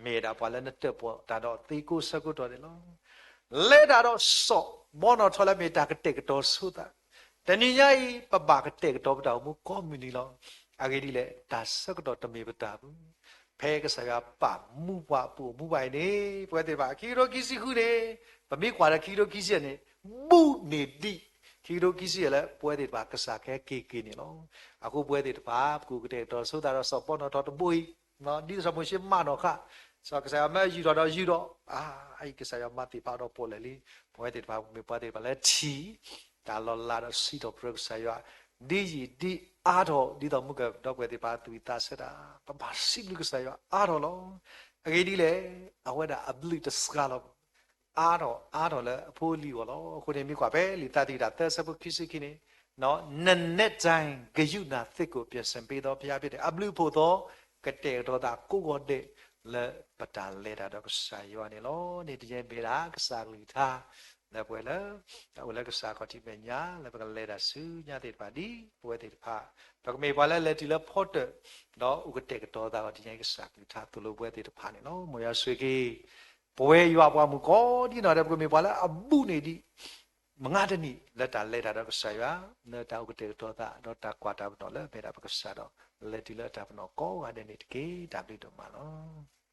မ့ၢ်ဒၣ်ပှၤလၢနတၢၣ်ပီၣ်တၢ်ဒီးသ့ကိးဆၢကိးတီၢ်န့ၣ်လီၤ. လဲၤတၢ်ဒီးစီၤဘီနီၣ်ထီၣ်လၢအမ့ၢ်တၢ်ကတဲာ်ကတီၤဆိသး, တနံၤညါအံၤ ပဘၣ်ကတဲာ်ကတီၤပတၢ်အိၣ်မူကိးမုၢ်နံၤလီၤ. အဂ့ၢ်ဒ်လဲၣ်, တၢ်ဆၢကတီၢ်တမ့ၢ်ပတၢ်ဘၣ်. ဖဲကစၢ်ယွၤပာ်မူပှၤအပူၤအိၣ်မူဘၣ်အံၤန့ၣ် ပဝဲသ့ၣ်တဖၣ် ခံကထိခံဆံဃုန့ၣ်, ပမ့ၢ်ကွၢ်ဒီးခံကထိခံဆံယဲၢ်န့ၣ် ဘူးန့ၢ်ဒံး ခံကထိခံဆံယဲၢ်လၢပဝဲသ့ၣ်တဖၣ်ကစၢ်ကဟဲက့ၤက့ၤန့ၣ်လီၤ. အဃိပဝဲသ့ၣ်တဖၣ် ပကအိၣ်ကတဲာ်ကတီၤဆိသးဒီးစီၤဘီနီၣ်ထီၣ်တဘိအံၤ, ဒ်သိးစီၤမိၤၡ့မၤနီၣ်ဃာ်, စီၤကစၢ်ယွၤမၢယုၢ်ထီၣ်ဒီးယုၢ်ထီၣ်, အအံၤကစၢ်ယွၤမၤသ့ၣ်ဖးဒီးပိာ်လဲၣ်လံ. ပဝဲသ့ၣ်တဖၣ် ပမ့ၢ်ပှၤသ့ၣ်တဖၣ်လၢထံၣ် တၢ်လီၤလးဒီးစံးထီၣ်ပတြၢၤကစၢ်ယွၤ ဒ်ယံာ်ဒ်အါထီၣ် ဒ်သိးမုၢ်ကဒီးပဝဲသ့ၣ်တဖၣ်သူၣ်ဝံၣ်သးဆၢတၢ်, ပဘၣ်စံးဘျုးကစၢ်ယွၤအါထီၣ်လီၤ. အဂ့ၢ်ဒ်လဲၣ်, အဝဲဒၣ်အဘျုးတစှၤလီၤ အါထီၣ်အါထီၣ်လၢအဖိအလံၤအဂီၢ်လီၤ. အဃိန့ၣ် မ့ၢ်ကွၢ်ဖဲလံာ်သးသယုၢ်တၢ်သၢဆၢဖိခံဆံခံန့ၣ်, နနက်တိုင်း ဂရုဏာသစ်ကို ပြန်ဆင်ပေးသော ဘုရားဖြစ်တယ်. အဘျုးအဖှိၣ်သီ ကတဲာ်ကတီၤသးကိးဂီၤဒဲး လၢပတၢ်လဲၤတၢ်ဒီးကစၢ်ယွၤန့ၣ်လီၤ. န့ၣ်တယဲၢ်မ့ၢ်ဒၣ်ကစၢ်ကလုၢ်ကထါ လၢပှၤလၢ အိၣ်လၢကစၢ်ခီၣ်ထံးမဲာ်ညါ လၢပကလဲၤတၢ်ဆူညါသ့ၣ်တဖၣ်ဒ်ပဝဲသ့ၣ်တဖၣ်, ပကမ့ၢ်ပှၤလၢလဲၤတုၤလၢဖီတၢၣ် ဒီးအိၣ်ကတဲာ်ကတီၤသးဂီၤတညါအံၤ ကစၢ်ကလုၢ်ကထါသိၣ်လိပဝဲသ့ၣ်တဖၣ်န့ၣ်လီၤ. မ်ယွၤဆိၣ်ဂ့ၤက့ၤ ပဝဲယွၤပှၤမုၣ်ကိးဒံနီၢ်ဒီး ပကမ့ၢ်ပှၤလၢအဘူးန့ၢ်ဒံး မုၢ်ဂၤတနံၤ လၢတၢ်လဲၤတၢ်ဒီးကစၢ်ယွၤ လၢတၢ်အိၣ်ကတဲာ်ကတီၤသး ဒီးတၢ်ကွၢ်တၢ်ပနီၣ်လၢအမ့ၢ်ဒၣ်ပကစၢ်ဒီး လဲၤတုၤလၢတၢ်ပနီၣ်ကိးဂၤဒဲးန့ၣ်တက့ၢ်. တၢ်ဘျုးဒိၣ်မးလီၤ.